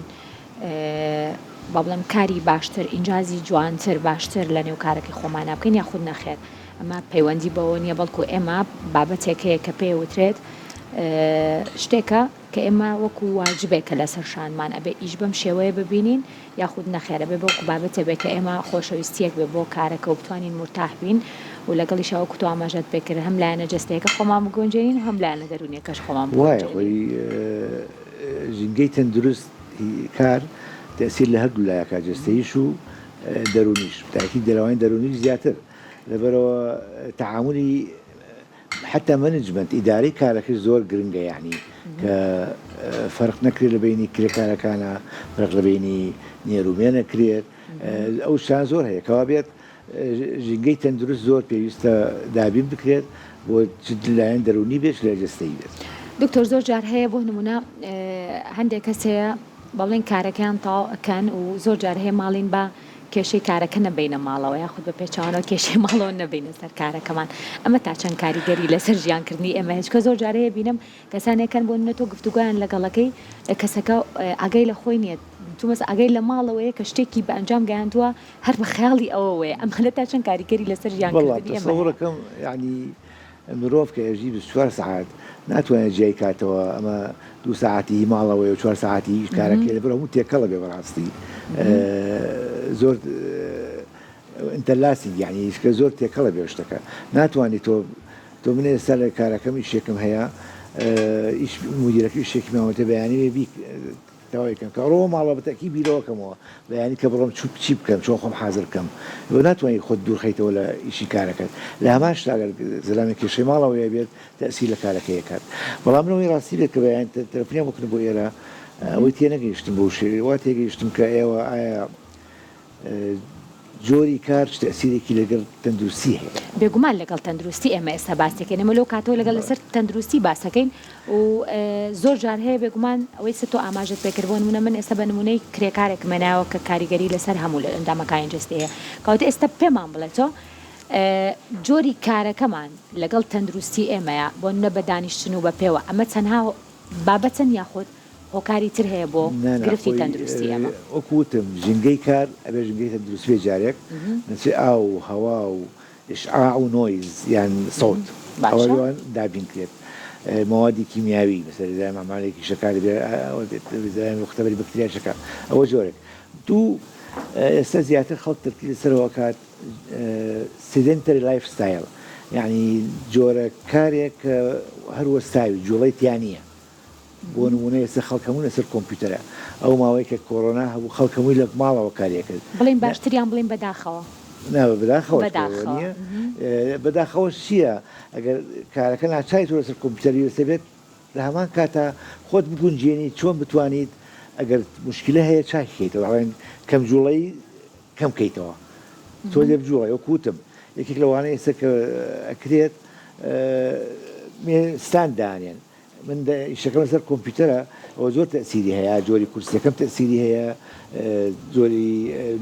با بڵێم کاری باشتر ئینجازی جوانتر باشتر لە نێو کارەکەی خۆمانا بکەین یاخود نەخێر ئەمە پەیوەندی بەوە نییە بەڵکو ئێمە بابەتێک هەیە کە پێی وترێت شتێکە کە ئێمە وەکو واجبێکە لەسەر شانمان ئەبێ ئیش بەم شێوەیە ببینین یاخود نەخێر ئەبێ وەکو بابەتێ بێ کە ئێمە خۆشەویستیەک بێ بۆ کارەکە و بتوانین مورتاح بین و لەگەڵیشا وەکو تۆ ئاماژەت پێ کرد هەم لایەنە جەستەیەکە خۆمان بگونجێنین و هەم لایەنە دەروونیەکەش خۆمان وایە بگونجێنین. خۆی ژینگەی تەندروست کار تەئسیر لە هەردوو لایەکا جەستەییش و دەروونیش بەتایبەتی دەرەوانی دەروونیش زیاتر لەبەرئەوە تەعامولی حەتا مەنجمەنت ئیدارەی کارەکەش زۆر گرنگە یەعنی کە فەرق نەکرێت لە بەینی کرێکارەکانا فەرق لە بەینی نێر و مێ نەکرێت ئەو شتانە زۆر هەیە کەوابێت ژینگەی تەندروست زۆر پێویستە دابین بکرێت بۆ چ لایەن دەروونی بێت چ لایەن جەستەیی بێت. دکتۆر زۆر جار هەیە بۆ نمونە هەندێک کەس هەیە بەڵێن کارەکەیان تەواو ئەکەن و زۆر جار هەیە ماڵین بە کێشەی کارەکە نەبەینە ماڵەوە یاخود بە پێچەوانەوە کێشەی ماڵەوە نەبەینە سەر کارەکەمان ئەمە تا چەند کاریگەری لەسەر ژیانکردنی ئێمە هەیە چونکە زۆر جار هەیە بینم کەسانێک هەن بۆ نمونە تۆ گفتوگۆیان لەگەڵەکەی کەسەکە ئاگای لە خۆی نییە تومەس ئاگای لە ماڵەوەیە کە شتێکی بە ئەنجام گەیاندووە هەر بە خەیاڵی ئەوەوەیە ئەمانە تا چەند کاریگەری لەسەر وەڵا ژیانکردنی ئێمە هەیە؟ تەسەورەکەم یەعنی مرۆڤ کە ئێژی 24 سەعات ناتوانێت جیای کاتەوە ئەمە دوو سەعاتی هی ماڵەوەیە و چوار سەعاتی هی کارەکەی لەبەر هەموو تێکەڵە بێ بەڕاستی زۆر ئینتەرلاسینگ یعنی کە زۆر تێکەڵە بێ شتەکە ناتوانانی تۆ تۆ من ئێستا لە کارەکەم ئیشێکم هەیە ئیش مدیرەکە ئیشێکی ماوەتە بەیانی بی تەواوی کەم کە ڕۆمە ماڵەوە بە تەئکید بیرەوە کەمەوە بەیانی کە بڕۆم چوو چی بکەم چۆن خۆم حازر بکەم تۆ ناتوانی خۆت دوور خەیتەوە لە ئیشی کارەکەت لە هەمان شتا گەر زەلامێک کێشەی ماڵەوەی هەبێت تەئسیر لە کارەکەی ئەکات بەڵام من ئەوەی ڕاستی بێت کە بەیانی تەلەفونیان بۆ کردم بۆ ئێرە ئەوەی تێنەگەیشتم بەو شێوەیە وا تێگەیشتم کە ئێوە ئایا جۆری کار چ تەئسیرێکی لەگەڵ تەندروستی هەیە؟ بێگومان لەگەڵ تەندروستی ئێمە ئێستا باسیەکەین ئێمە لەو کاتەوە لەگەڵ لەسەر تەندروستی باسەکەین و زۆر جار هەیە بێگومان ئەوەی سە تۆ ئاماژەت پێکرد بۆ نمونە من ئێستا بە نمونەی کرێکارێکم هێنایەوە کە کاریگەری لەسەر هەموو لە ئەندامەکانی جەستەی هەیە کەواتە ئێستا پێمان بڵێ تۆ جۆری کارەکەمان لەگەڵ تەندروستی ئێمەیە بۆ نمونە بە دانیشتن و بە پێوە ئەمە تەنها بابەتن یاخود هۆکاری تر هەیە بۆ نا نا گرفتی خۆی تەندروستی ئێمە؟ وەکو وتم ژینگەی کار ئەبێ ژینگەی تەندروستی بێ جارێک نەچێ ئاو و هەوا و ئیشعاع و نۆیز یان سەوت ئەوە باشە. لۆ دابین کرێت مەوادی کیمیاوی مەسەلەن لە مەعمەلێکی شەکار دەبێ ئەوە بێت زەلام مختبری بەکتریای شەکار ئەوە جۆرێک دوو ئێستا زیاتر خەڵک تەرکیز لەسەرەوە ئەکات sedentary lifestyle یانی جۆرە کارێک کە هەر وەستاوی جوڵەی تیا نییە بۆ نموونە ئێستا خەڵک هەموو لەسەر کۆمپیوتەرە، ئەو ماوەی کە کۆرۆنا هەبوو خەڵک هەمووی لە ماڵەوە کاری ئەکرد. بڵێین باشتر یان بڵێین بەداخەوە؟ نا بەداخەوە بەداخەوە. نییە، بەداخەوەش چییە ئەگەر کارەکە ناچاری تۆ لەسەر کۆمپیوتەری وەستە بێت لە هەمان کاتا خۆت بگونجێنی چۆن بتوانیت ئەگەر موشکیلە هەیە چاکی کەیتەوە ئەڵێن کەم جوڵەی کەم کەیتەوە تۆ لێ بجوڵێ وەکو وتم یەکێک لەوانەیە ئێستا کە ئەکرێت ستاند دانێن من ئیشەکەم لەسەر کۆمپیوتەرە ئەوە زۆر تەئسیری هەیە جۆری کورسیەکەم تەئسیری هەیە جۆری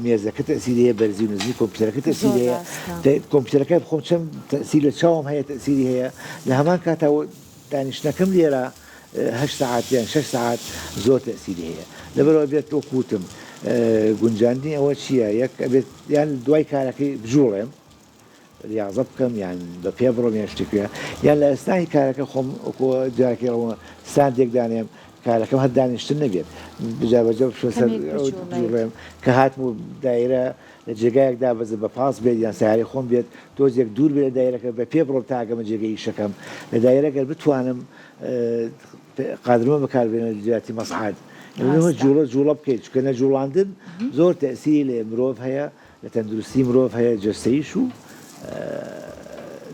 مێزەکە تەئسیری هەیە بەرزی و نزمی کۆمپیوتەرەکە تەئسیری هەیە کۆمپیوتەرەکە خۆم چەند تەئسیر لە چاوم هەیە تەئسیری هەیە لە هەمان کاتا دانیشتنەکەم لێرە هەشت سەعات یان شەش سەعات زۆر تەئسیری هەیە لەبەرئەوە بێت وەکو وتم گونجاندنی ئەوە چییە یەک ئەبێت یان دوای کارەکەی بجوڵێم ریاضە بکەم یان بە پێ بڕۆم یان شتێک یان لە ئەسنای کارەکە خۆم وەکو جارێکی ڕەوە ستاندێک دانێم. کارەکەم هەر دانیشتن نەبێت بجا بەجا بچمە سەر کەمێک بجوڵێیت. بجوڵێم کە هاتم و دایرە لە جێگایەک دابەزم بە پاس بێت یان سەیارەی خۆم بێت تۆزێک دوور بێت لە دایرەکە بە پێ بڕۆم تا ئەگەمە جێگەی ئیشەکەم لە دایرە گەر بتوانم قادرمە بەکاربێنە لە جیاتی مەسعەد ڕاستە. جوڵە جوڵە بکەیت چونکە نەجوڵاندن زۆر تەئسیری لە مرۆڤ هەیە لە تەندروستی مرۆڤ هەیە جەستەیش و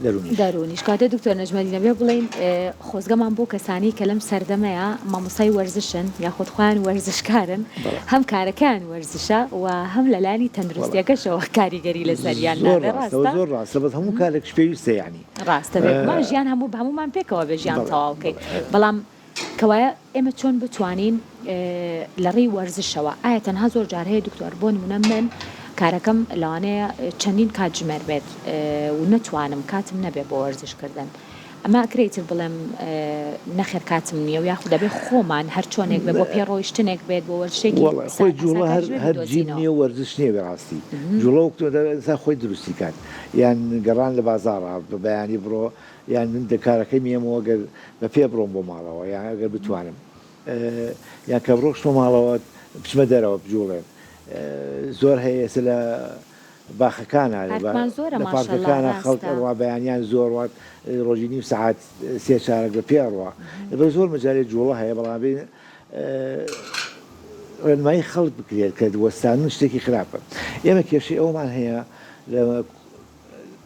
دەروونیش. دەروونیش. کەواتە دکتۆر نەجمەدین ئەبێ بڵێین خۆزگەمان بۆ کەسانی کە لەم سەردەمەیا مامۆستای وەرزشن یاخود خۆیان وەرزشکارن هەم کارەکەیان وەرزشە و هەم لە لایەنی تەندروستیەکەشەوە کاریگەری لەسەریان زۆر نابێ ڕاستە ڕاستە؟ زۆر ڕاستە بەس هەموو کارێکش پێویستە یانی. ڕاستە بێگومان ژیان هەموو هەموومان پێکەوە بێ ژیان بەڵێ تەواو کەین بەڵێ. بەڵام کەوایە ئێمە چۆن بتوانین لە ڕێی وەرزشەوە ئایا تەنها زۆر جار هەیە دکتۆر بۆ نمونە من کارەکەم لەوانەیە چەندین کاتژمێر بێت و نەتوانم کاتم نەبێ بۆ وەرزش کردن ئەمە ئەکرێ ئیتر بڵێم نەخێر کاتم نییە و یاخود دەبێ خۆمان هەر چۆنێک بێ بۆ پێ ڕۆیشتنێک بێت بۆ وەرزشێکی وەڵا خۆی جوڵە هەر ئاساکاریش بێ هەر جیم بدۆزینەوە. نییە و وەرزش نییە بەڕاستی جوڵە وەک تۆ ئینسان خۆی دروستی کات یان گەڕان لە بازاڕا بەیانی بڕۆ یان من دە کارەکەی مێمەوە گەر بە پێ بڕۆم بۆ ماڵەوە یان ئەگەر بتوانم یان کە ڕۆشتمە ماڵەوە بچمە دەرەوە بجوڵێم زۆر هەیە ئێستا لە باخەکانە پارکمان زۆرە لە ماشەڵا پارکەکانە خەڵک ڕاستە. ئەڕوا بەیانیان زۆر ڕوات ڕۆژی نیو سەعات سێ چارەک بە پێ ئەڕوا لەبەر زۆر مەجالێ جوڵە هەیە بەڵام بێ ڕێنمایی خەڵک بکرێت کە وەستاندن شتێکی خراپە ئێمە کێشەی ئەومان هەیە لە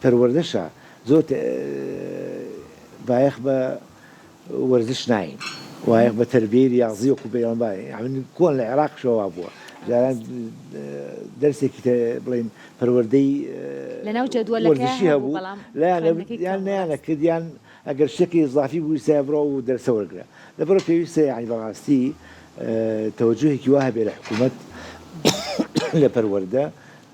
پەروەردەشا زۆر بایەخ بە وەرزش ناین وایەخ بە تەربیەی ریاضی وەکو بەیان با یانی کۆن لە عێراقیشەوە وا بووە جاران دەرسێکی بڵێین پەروەردەی لەناو جەدوەلەکەیا وەرزشی هەبوو هەبوو بەڵام لایان خوێندنەکەی یان کەم بوو نەیانە ڕاستە. کرد یان ئەگەر شتێکی ئیزافی بوویستایە بڕۆ ئەو دەرسە وەرگرە لەبەرئەوە پێویستە یانی بەڕاستی تەوەجوهێکی وا هەبێ لە حکوومەت لە پەروەردە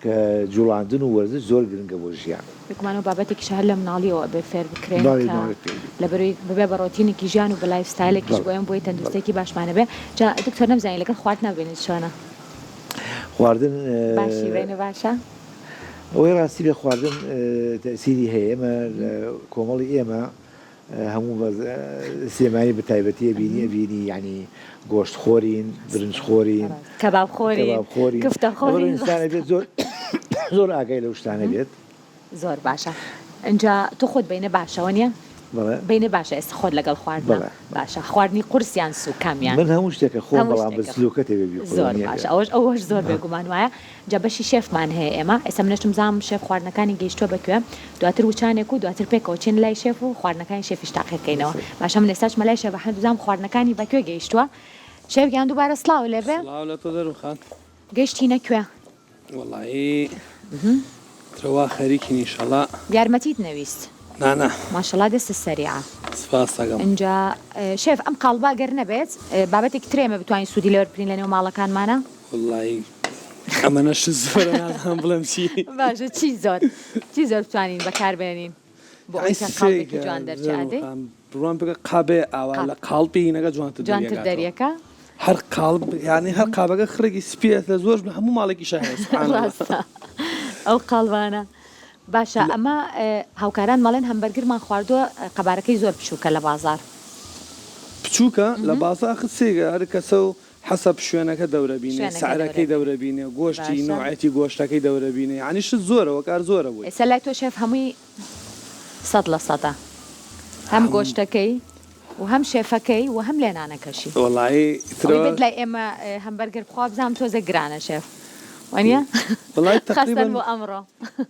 کە جوڵاندن و وەرزش زۆر گرنگە بۆ ژیان. بێگومان ئەو بابەتێکیشە هەر لە مناڵیەوە ئەبێ فێر بکرێن بەڵێ کە ماڵی فێر بی. لەبەرەوەی ببێ بە ڕۆتینێکی ژیان و بە life style ێکیش بەڵێ بۆ ئێمە بۆی بەڵێ. تەندروستیەکی باشمان هەبێ جا دکتۆر نەمزانی لەگەڵ خواردنا بینت چۆنە؟ خواردن باشی بینە باشە؟ ئەوەی ڕاستی بێ خواردن تەئسیری هەیە ئێمە لە کۆمەڵی ئێمە هەموو بە سلێمانی بە تایبەتی ئەبینی ئەبینی یانی گۆشت خۆرین برنج خۆرین کەباب خۆرین کەباب خۆرین کفتە لەبەر خۆرین ئینسان ئەبێت زۆر زۆر ئاگای لەو شتانە بێت. زۆر باشە ئینجا تۆ خۆت بینە باشە وەنیە؟ بەڵێ. بینە باشە ئێستا خۆت لەگەڵ خواردنە بەڵێ. باشە خواردنی قورس یان سوک کامیان؟ من هەموو شتێکە خۆم هەموو بەڵام بە شتێکە سلوکەتێ بێ بیخۆم زۆر نیە باشە بێ. ئەوەش ئەوەش زۆر بێگومان وایە جا بەشی شێفمان هەیە ئێمە ئێستا منەشم زام شێف خواردنەکانی گەیشتوە بە کوێ دواتر وچانێک و دواتر پێکەوە چین لای شێف و خواردنەکانی شێفیش تاقیکەینەوە باشە من ئێستا چمە لای شێف ئەحمەد بزانم خواردنەکانی بە کوێ گەیشتوە شێف گیان دووبارە سڵاو لێبێ. سڵاو لە تۆ دەروون خان. گەیشتینە کوێ؟ وەڵایی ترە وا خەریکین ئیشەڵا. یارمەتیت نەویست. نا نا. ماشەڵا دەستت سەریعە. سپاست ئەکەم. ئینجا شێف ئەم قاڵبە گەر نەبێت بابەتێکی ترە ئێمە بتوانین سوودی لێ وەربگرین لەنێو ماڵەکانمانا؟ وەڵایی ئەمەنە شت زۆرە نازانم بڵێم چی. باشە چی زۆر چی زۆر بتوانین بەکاربێنین بۆ ئەوەی کە قاڵبێکی جوان دەرچێ ئادەی؟ بڕوام پێکە قابێ ئاوا لە قاڵبی هینەکە جوانتر جوانتر دەریەکا. هەر قاڵب یانی هەر قابەکە خڕێکی سپیە لە زۆر هەموو ماڵێکیشا هەیە سبحان اللە. ڕاستە ئەو قاڵبانە. باشە ئەمە هاوکاران مەڵێن هەمبەرگرمان خواردووە قەبارەکەی زۆر بچووکە لە بازاڕ. بچووکە لە بازاڕ ئاخر سێگە هەر کەسە و حەسەب شوێنەکە دەورە بینێ شوێنەکە دەورە سعرەکەی بینێ دەورە بینێ گۆشتی باشە. نەوعێتی گۆشتەکەی دەورە بینێ یانی شت زۆرە وەکار زۆرە بۆی. ئێستا لای تۆ شێف هەمووی سەد لە سەدە هەم گۆشتەکەی و هەم شێفەکەی و هەم لێنانەکەشی. وەڵایی ئەوەی بێت لای ئێمە هەمبەرگەر بخوا بزانم تۆزێک گرانە شێف وانیە؟ وەڵایی خاستەن تەقریبەن بۆ ئەمڕۆ.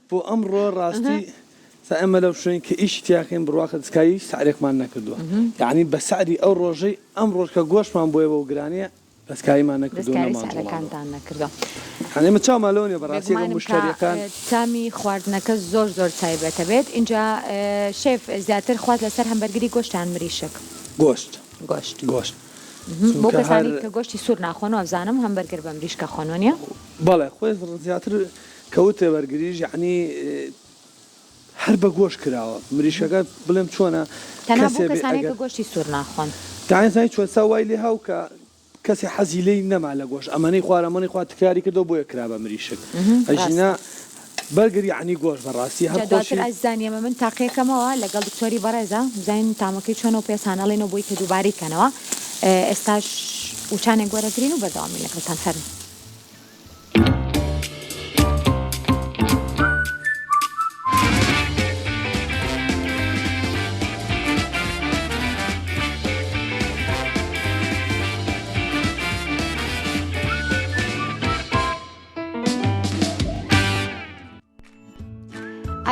بۆ ئەمڕۆ ڕاستی سا ئێمە لەو شوێنەی کە ئیشی تیاکەین بڕواکە دەستکاری هیچ سعرێکمان نەکردووە یەعنی بە سعری ئەو ڕۆژەی ئەمڕۆش کە گۆشتمان بۆیە بەو گرانیە دەستکاریمان نەکردووە دەستکاری نەمان جوڵاندووە سعرەکانتان نەکردووە. یەعنی ئێمە چاومان لەوە نیە بەڕاستی ئەگەر بێگومانم کە موشتەریەکان. تامی خواردنەکە زۆر زۆر تایبەتە بێت ئینجا شێف زیاتر خواست لەسەر هەمبەرگری گۆشت یان مریشک؟ گۆشت گۆشت گۆشت بۆ چونکە هەر کەسانی کە گۆشتی سوور ناخۆن وابزانم هەمبەرگر بە مریشکە خۆن وەنیە؟ بەڵێ خۆی زیاتر کە وتێ بەرگریش یەعنی هەر بە گۆشت کراوە مریشکەکە بڵێم چۆنە تەنها بۆ کەسێ بێ کەسانێک ئەگەر. کە گۆشتی سوور ناخۆن. دەعین زانی چۆن سا وای لێ هاو کە کەسێ حەزی لێی نەما لە گۆشت ئەمەنەی خوار ئەمەنەی خوار تکراری کردەوە بۆیە کرا بە مریشک ئەژینا ڕاستە. بەرگر یەعنی گۆشت بەڕاستی هەر جا دواتر خۆشی. ئازیزانی ئێمە من تاقیەکەمەوە لەگەڵ دکتۆری بەڕێزا بزانین تامەکەی چۆنە و پێتان ئەڵێینەوە بۆی کە دووبارەی کەنەوە. ئێستاش وچانێک وەرەگرین و بەردەوامین لەگەڵتان فەرموو.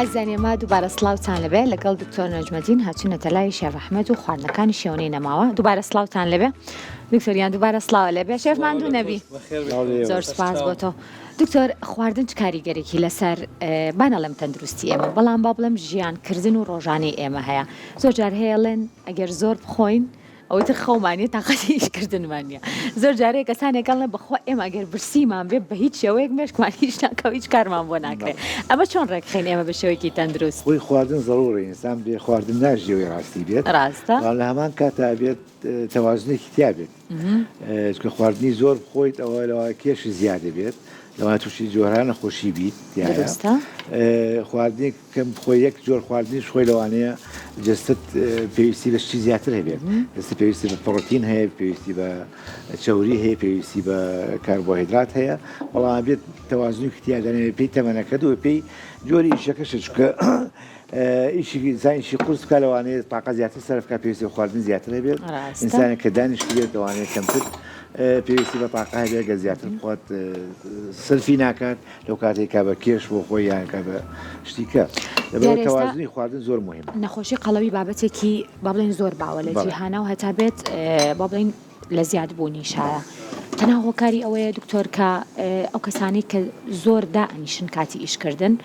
ئازیزان ئێمە دووبارە سڵاوتان لەبێ لەگەڵ دکتۆر نەجمەدین هاتوونەتە لای شێف ئەحمەد و خواردنەکانی شێونەی نەماوە دووبارە سڵاوتان لەبێ دکتۆریان دووبارە سڵاوە لەبێ شێف ماندوو نەبی زۆر سپاس بۆ تۆ دکتۆر خواردن چ کاریگەرێکی لەسەر با نەڵێم تەندروستی ئێمە بەڵام با بڵێم ژیان کردن و ڕۆژانەی ئێمە هەیە زۆر جار هەیە ڵێن ئەگەر زۆر بخۆین ئەوەی تر خەومان نیە تاقەتی ئیش کردنمان نیە زۆر جارێ کەسانێک ئەڵێن بەخوا ئێمە ئەگەر برسیمان بێ بە هیچ شێوەیەک مێشکمان هیچ ناکا و هیچ کارمان بۆ ناکرێ ئەمە چۆن ڕێکخەین ئێمە بە شێوەیەکی تەندروست؟ خۆی خواردن زەڕوڕە ئینسان بێ خواردن ناژی ئەوەی ڕاستی بێت ڕاستە. بەڵام لە هەمان کاتا ئەبێت تەوازنێکی تیا بێت چونکە خواردنی زۆر بخۆیت ئەوە لەوە کێشی زیاد دەبێت لەوانە تووشی جۆرها نەخۆشی بیت تیایە دروستە. خواردنێک کەم بخۆی یەک جۆر خواردنیش خۆی لەوانەیە جەستەت پێویستی بە شتی زیاتر هەبێت جەستە پێویستی بە پڕۆتین هەیە پێویستی بە چەوری هەیە پێویستی بە کاربۆهیدرات هەیە بەڵام بێت تەوازنی تیادانێ پێی تەمەنەکەت و پێی جۆری ئیشەکەشە چونکە ئیشی ئینسان ئیشی قورس بکات لەوانەیە تاقە زیاتر سەرف بکات پێویستی بە خواردن زیاتر هەبێت ئینسانێک کە دانیشتبێت لەوانەیە کەمتر پێویستی بە تاقە هەبێت گەر زیاتر بخوات سەرفی ناکات لەو کاتەی کە بە کێش بۆ خۆی یان کە بە شتی کە لەبەر تەوازنی خواردن زۆر مهمە. نەخۆشی قەڵەوی بابەتێکی با بڵێین زۆر باوە لە جیهانا و هەتا بێت با بڵێین لە زیاد بوونیشایە تەنها هۆکاری ئەوەیە دکتۆر کە ئەو کەسانەی کە زۆر دائەنیشن کاتی ئیشکردن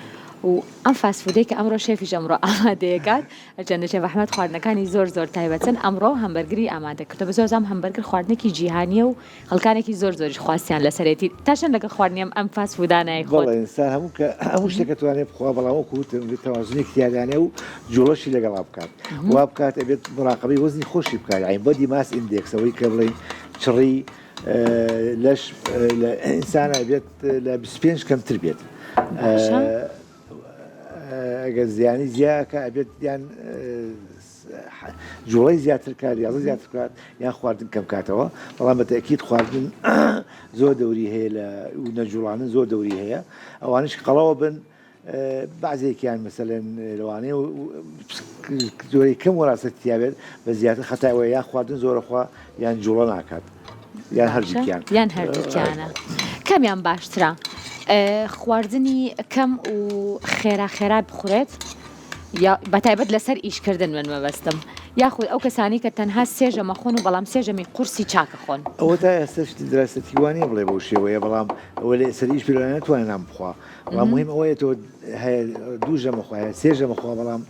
و ئەم fast food ەی کە ئەمڕۆ شێفیش ئەمڕۆ ئامادەیەکات هەرچەندە شێف ئەحمەد خواردنەکانی زۆر زۆر تایبەتن ئەمڕۆ هەمبەرگری ئامادە کردووە بە زۆر زام هەمبەرگر خواردنێکی جیهانیە و خەڵکانێکی زۆر زۆریش خواستیان لەسەرێتی تا چەند لەگەڵ خواردنی ئەم ئەم fast food انەی خۆت؟ بەڵێ ئینسان هەموو کە هەموو شتێک ئەتوانێت بخوا بەڵام وەکو وتم بێ تەوازنێک تیادانێ و جوڵەشی لەگەڵا بکات وا بکات ئەبێت مراقەبەی وەزنی خۆشی بکات یانی body mass index ئەوەی کە بڵێین چڕی لەش لە ئینسان ئەبێت لە 25 کەمتر بێت باشە ئەگەر زیانی زیاکە ئەبێت یان جوڵەی زیاتر کات ریاضە زیاتر بکات یان خواردن کەم کاتەوە بەڵام بە تەئکید خواردن زۆر دەوری هەیە لە نەجوڵانن زۆر دەوری هەیە ئەوانش قەڵەوە بن بەعزێکیان مەسەلەن لەوانەیە زۆری کەم وەراست تیابێت بە زیاتر خەتای ئەوەیە یان خواردن زۆرەخوا یان جوڵە ناکات یان هەردووکیان یان هەردووکیانە کامیان باشترە خواردنی کەم و خێرا خێرا بخورێت یا بەتایبەت لەسەر ئیشکردن من مەبەستم یاخود ئەو کەسانەی کە تەنها سێ ژەمە خۆن و بەڵام سێ ژەمی قورسی چاکە خۆن. ئەوە تا ئێستاش دراسەتی وا نیە بڵێ بەو شێوەیە بەڵام ئەوە لە سەر ئیش پێ ناتوانێ نان بخوا بەڵام مهم ئەوەیە تۆ هەیە دوو ژەمە خوا هەیە سێ ژەمە خوا بەڵام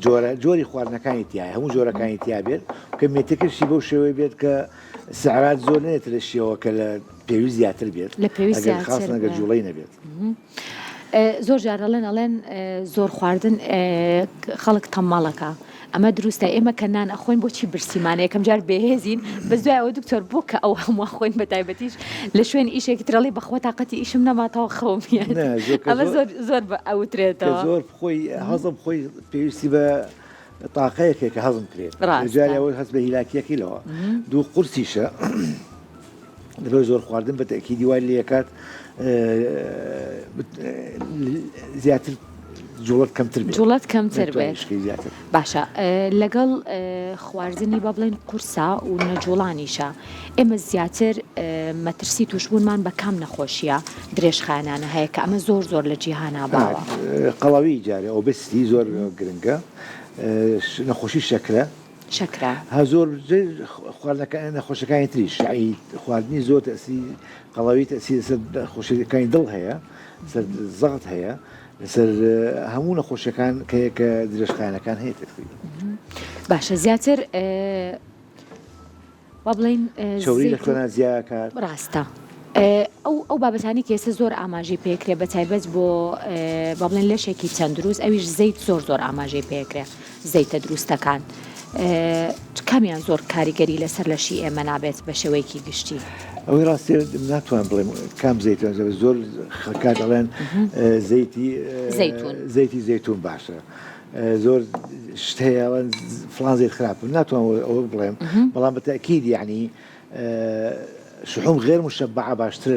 جۆرە جۆری خواردنەکانی تایە هەموو جۆرەکانی تیا بێت کە مێتەکەشی بەو شێوەی بێت کە سعرات زۆر نێتە لە شێوە کە لە پێویست زیاتر بێت لە پێویست ئەگەر خاص زیاتر نەگەر بێت. جوڵەی نەبێت. زۆر جار ئەڵێن ئەڵێن زۆر خواردن خەڵک تەممەڵەکە ئەمە دروستە ئێمە کە نان ئەخۆین بۆچی برسیمانە یەکەم جار بێهێزین بەس دوای ئەوە دکتۆر بۆ کە ئەو هەموو خۆین بە تایبەتیش لە شوێن ئیشێکی ترەڵی بەخوا تاقەتی ئیشم نەماتەوە خەوم یەت نا زۆر کە ئەمە زۆر زۆر زۆر بە کە ئەوترێتەوە زۆر بخۆی هەزم خۆی پێویستی بە تاقەیەکێک کە هەزم کرێت ڕاستە جارێ ئەوە هەست بە هیلاکیەکەی لەوە دوو قورسیشە لەبەر زۆر خواردن بە تەئکیدی وای لێکات زیاتر جوڵەت کەمتر بێت جوڵەت کەمتر بێت زیاتر باشە لەگەڵ خواردنی با بڵێن قورسا و نەجوڵانیشە ئێمە زیاتر مەترسی توشبوونمان بە کام نەخۆشیە درێژخایەنانە هەیە کە ئەمە زۆر زۆر لە جیهانا باوە؟ قەڵەوی جارێ obesity زۆر گرنگە نەخۆشی شەکرە شەکرە. ها زۆر خواردنەکان نەخۆشەکانی تریش یەعنی خواردنی زۆر تەئسیری قەڵەوی تەئسیری لەسەر نەخۆشیەکانی دڵ هەیە لەسەر زەغت هەیە لەسەر هەموو نەخۆشیەکان کە کە درێژخایەنەکان هەیە تەئسیری. باشە زیاتر وا بڵێین چەوری لە خوێنا زیا ئەکات. ڕاستە ئەو ئەو بابەتانی کە ئێستا زۆر ئاماژەی پێکرێ بە تایبەت بۆ با بڵێن لەشێکی تەندروست ئەویش زەیت زۆر زۆر ئاماژەی پێکرێ زەیتە دروستەکان کامیان زۆر کاریگەری لەسەر لەشی ئێمە نابێت بە شێوەیەکی گشتی؟ ئەوەی ڕاستێ ناتوان بڵێم کام زەیتون زۆر خەکات ئەڵێن زەیتی زەیتون زەیتی زەیتون باشە. زۆر شت هەیە ئەڵێن فڵان زەیت خراپە ناتوانم ئەوە بڵێم بەڵام بە تەئکید یەعنی شحوم غێر مشبعە باشترە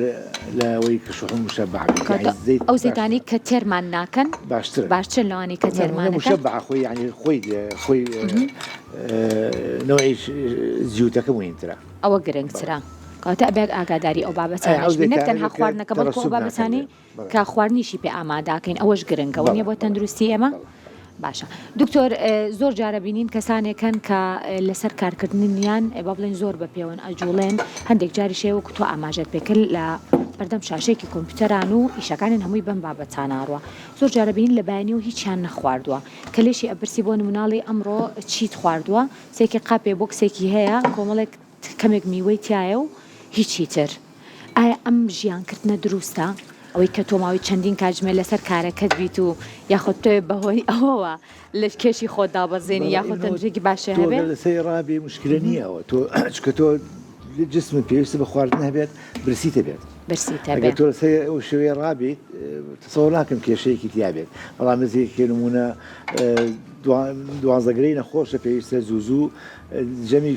لەوەی کە شحوم مشبعە بێت کەواتە یەعنی زەیت ئەو باشترە زەیتانەی کە تێرمان ناکەن باشترن باشترن لەوانەی کە نە تێرمانەکەن مشبعە خۆی یەعنی خۆی خۆی نەوعی زیوتەکە موهیمترە. ئەوە بەڵێ گرنگترە کەواتە ئەبێت ئاگاداری ئەو ئەی ئەو بابەتانەش بین نەک زەیتانە تەنها بێت کە خواردنەکە بەڵکو ئەو تەرەسوب ناکەن بابەتانەی لێ بەڵێ. کە خواردنیشی پێ ئامادەکەین ئەوەش گرنگە وەنیە بەڵێ بۆ بەڵێ تەندروستی ئێمە؟ بەڵێ باشە دکتۆر زۆر جارە بینین کەسانێک هەن کە لەسەر کارکردنیان با بڵێن زۆر بە پێوەن ئەجوڵێن هەندێک جاریش هەیە وەکو تۆ ئاماژەت پێکرد لە بەردەم شاشەیەکی کۆمپیوتەران و ئیشەکانیان هەمووی بەم بابەتانە ئەڕوا زۆر جارە بینین لە بەیانیەوە هیچیان نەخواردووە کە لێشی ئەپرسی بۆ نموناڵی ئەمڕۆ چیت خواردووە سێکی قاپێ بۆکسێکی هەیە کۆمەڵێک کەمێک میوەی تیایە و هیچی تر. ئایا ئەم ژیان کردنە دروستە؟ ئەوەی کە تۆ ماوەی چەندین کاتژمێر لەسەر کارەکەت بیت و یاخود بتەوێت بەهۆی ئەوەوە لە کێشی خۆت دابەزێنی بەڵێ یاخود ئینۆ تەندروستیەکی باشت تۆ هەبێ؟ گەر لەسەری ڕابێی موشکیلە نییە ئەوە تۆ چونکە تۆ جسمت پێویستە بە خواردن هەبێت برسیتە بێت برسیتە ئەگەر بێ. تۆ لەسەر ئەو شێوەیە ڕابێیت تەسەوەر ناکەم کێشەیەکی تیا بێت بەڵام نزیکێ نموونە دوانزەگرەی نەخۆشە پێویستە زوو زوو جەمی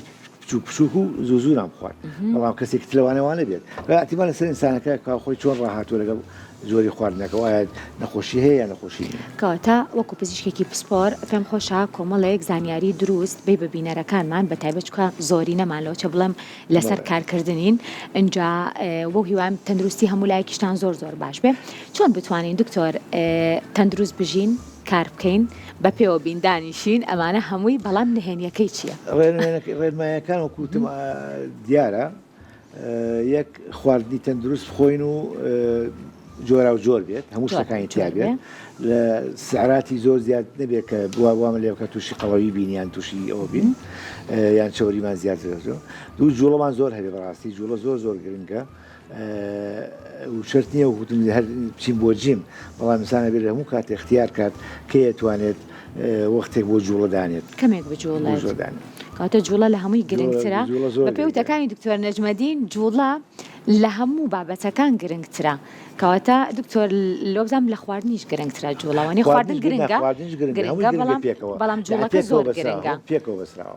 بچوک بچوک و زوو زوو نان بخوات بەڵام کەسێکی تر لەوانەیە وا نەبێت ئیحتیمال لەسەر ئینسانەکە کە خۆی چۆن ڕاهاتووە لەگەڵ جۆری خواردنەکە ئایا نەخۆشی هەیە یا نەخۆشی نییە. کەواتە وەکو پزیشکێکی پسپۆر پێم خۆشە کۆمەڵێک زانیاری دروست بەی بە بینەرەکانمان بە تایبەت چونکە زۆرینەمان لەوە چە بڵێم لەسەر کارکردنین ئینجا وەو هیوایم تەندروستی هەموو لایەکیشتان زۆر زۆر باش بێ چۆن بتوانین دکتۆر تەندروست بژین؟ کار بکەین بە پێوە بین دانیشین ئەمانە هەمووی بەڵام نهێنیەکەی چیە؟ ڕێنمایەکان وەکو وتم دیارە یەک خواردنی تەندروست بخۆین و جۆرا و جۆر بێت هەموو شتەکانی تیا بێت لە سعراتی زۆر زیاد نەبێت کە بوا وامە لێ بکات تووشی قەڵەوی بین یان تووشی ئەوە بین یان چەوریمان زیاد دوو جوڵەمان زۆر هەبێ بەڕاستی جوڵە زۆر زۆر گرنگە و شەرت نییە وتم هەر بچین بۆ gym بەڵام ئینسان ئەبێت لە هەموو کاتێک اختیار کات کەی ئەتوانێت وەختێک بۆ جوڵە دانێت کەمێک بجوڵێت کەواتە جوڵە لە هەمووی گرنگترە بەپێی وتەکانی دکتۆر نەجمەدین جوڵە لە هەموو بابەتەکان گرنگترە کەواتە دکتۆر لۆبزانم لە خواردنیش گرنگترە جوڵە وانیە خواردن گرنگە گرنگە بەڵام بەڵام جوڵەکە زۆر گرنگە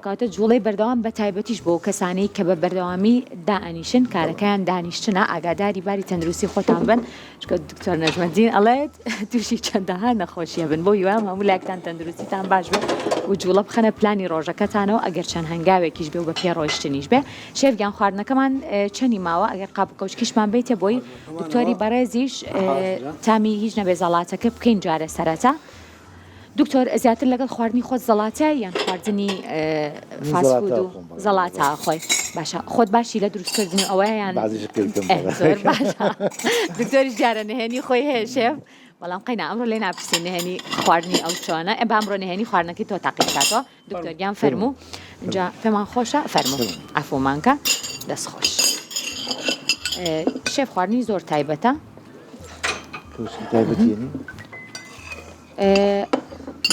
کەواتە جوڵەی بەردەوام بە تایبەتیش بۆ کەسانەی کە بە بەردەوامی دائەنیشن کارەکەیان دانیشتنە ئاگاداری باری تەندروستی خۆتان بن چونکە دکتۆر نەجمەدین ئەڵێت تووشی چەندەها نەخۆشیە بن بۆ هیوام هەموو لایەکتان تەندروستیتان باش بێت و جوڵە بخەنە پلانی ڕۆژەکەتانەوە ئەگەر چەند هەنگاوێکیش بێ و بە پێ ڕۆیشتنیش بێ شێف گیان خواردنەکەمان چەنی ماوە ئەگەر قاپ و کەوچکیشمان بیتێ بۆی دکتۆری بەڕێزیش تامی هیچ نەبێ زەڵاتەکە بکەین جارێ سەرەتا دکتۆر زیاتر لەگەڵ خواردنی خۆت زەڵاتە یان خواردنی فاست فود و زەڵاتە خۆی باشە خۆت باشی لە دروستکردنی ئەوە یان زۆر باشە دکتۆریش دیارە نهێنی خۆی هەیە شێف بەڵام قەینا ئەمڕۆ لێ ناپرسین نهێنی خواردنی ئەو چۆنە ئێ با ئەمڕۆ نهێنی خواردنەکەی تۆ تاقی بکاتەوە دکتۆر گیان فەرموو جا پێمان خۆشە فەرموو عەفومان کە دەست خۆش شێف خواردنی زۆر تایبەتە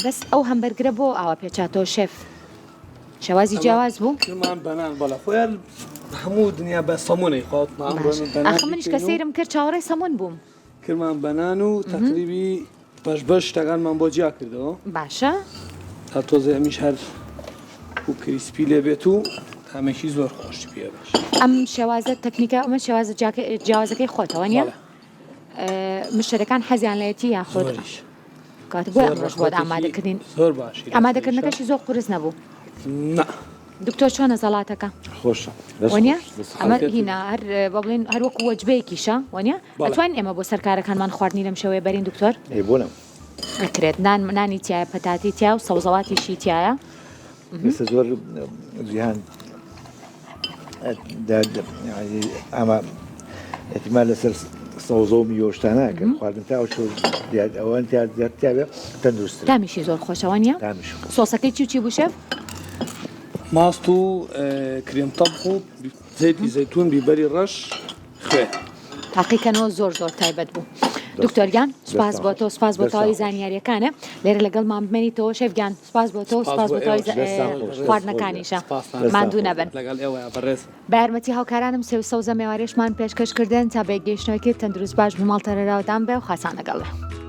بەس ئەو هەمبەرگرە بۆ ئاوا پێچاتەوە شێف شێوازی جیاواز بوو کرمان بەنان بەڵە خۆیان هەموو دنیا بە سەمونەی خۆت ئاخ منیش کە سەیرم کرد چاوەڕێی سەمون بووم کرمان بەنان و تەقریبی بەش بەش شتەکانمان بۆ جیا کردەوە. باشە. تا تۆزێ ئەمیش هەر و crispy لێ بێت و تامێکی زۆر خۆشی پێ بەش. ئەم شێوازە تەکنیکە ئەمە شێوازە جیاوازەکەی خۆتەوە نیە؟ بەڵێ. مشتەرەکان حەزیان لێتی یاخود؟ زۆریش. کەواتە بۆیە ئەمڕۆش بۆت ئامادەکردین. زۆر باشی. ئامادەکردنەکەشی زۆر قورس نەبوو. نا. دکتۆر چۆنە زەڵاتەکە؟ خۆشە. وەنیە؟ ئەمە هینا هەر با بڵێین هەر وەکو وەجبەیەکیشە وەنیە؟ ئەتوانین ئێمە بۆ سەر کارەکانمان خواردنی لەم شێوەیە بەرین دکتۆر؟ ئەی بۆ نا؟ ئەکرێت نان نانی تایە پەتاتی تیا و سەوزەواتیشی تایە. ئێستا زۆر جیهان ئەمە احتمال لەسەر سەوزە و میوە شتانە ئەکەن خواردن تا ئەو ئەوان تیا تەندروست تامیشی زۆر خۆشەوە نیە سۆسەکەی چی و چی بوو شێف؟ ماست و کرێم تەبخ و زەیتی زەیتون بیبەری ڕەش خوێ. تاقیکەنەوە زۆر زۆر تایبەت بوو دکتۆر گیان سپاس بۆ تۆ سپاس بۆ تەواوی زانیاریەکانە لێرە لەگەڵمان بمێنیتەوە شێف گیان سپاس بۆ تۆ سپاس بۆ تەواوی خواردنەکانیشە ماندوو نەبن لەگەڵ ئێوە بەڕێز بە یارمەتی هاوکارانم سێو سەوزە مێوارێشمان پێشکەش کردن تا بەیەک گەیشتنەوەی تەندروست باش بماڵتەرەراودان بێ و خاسان لەگەڵ بێ.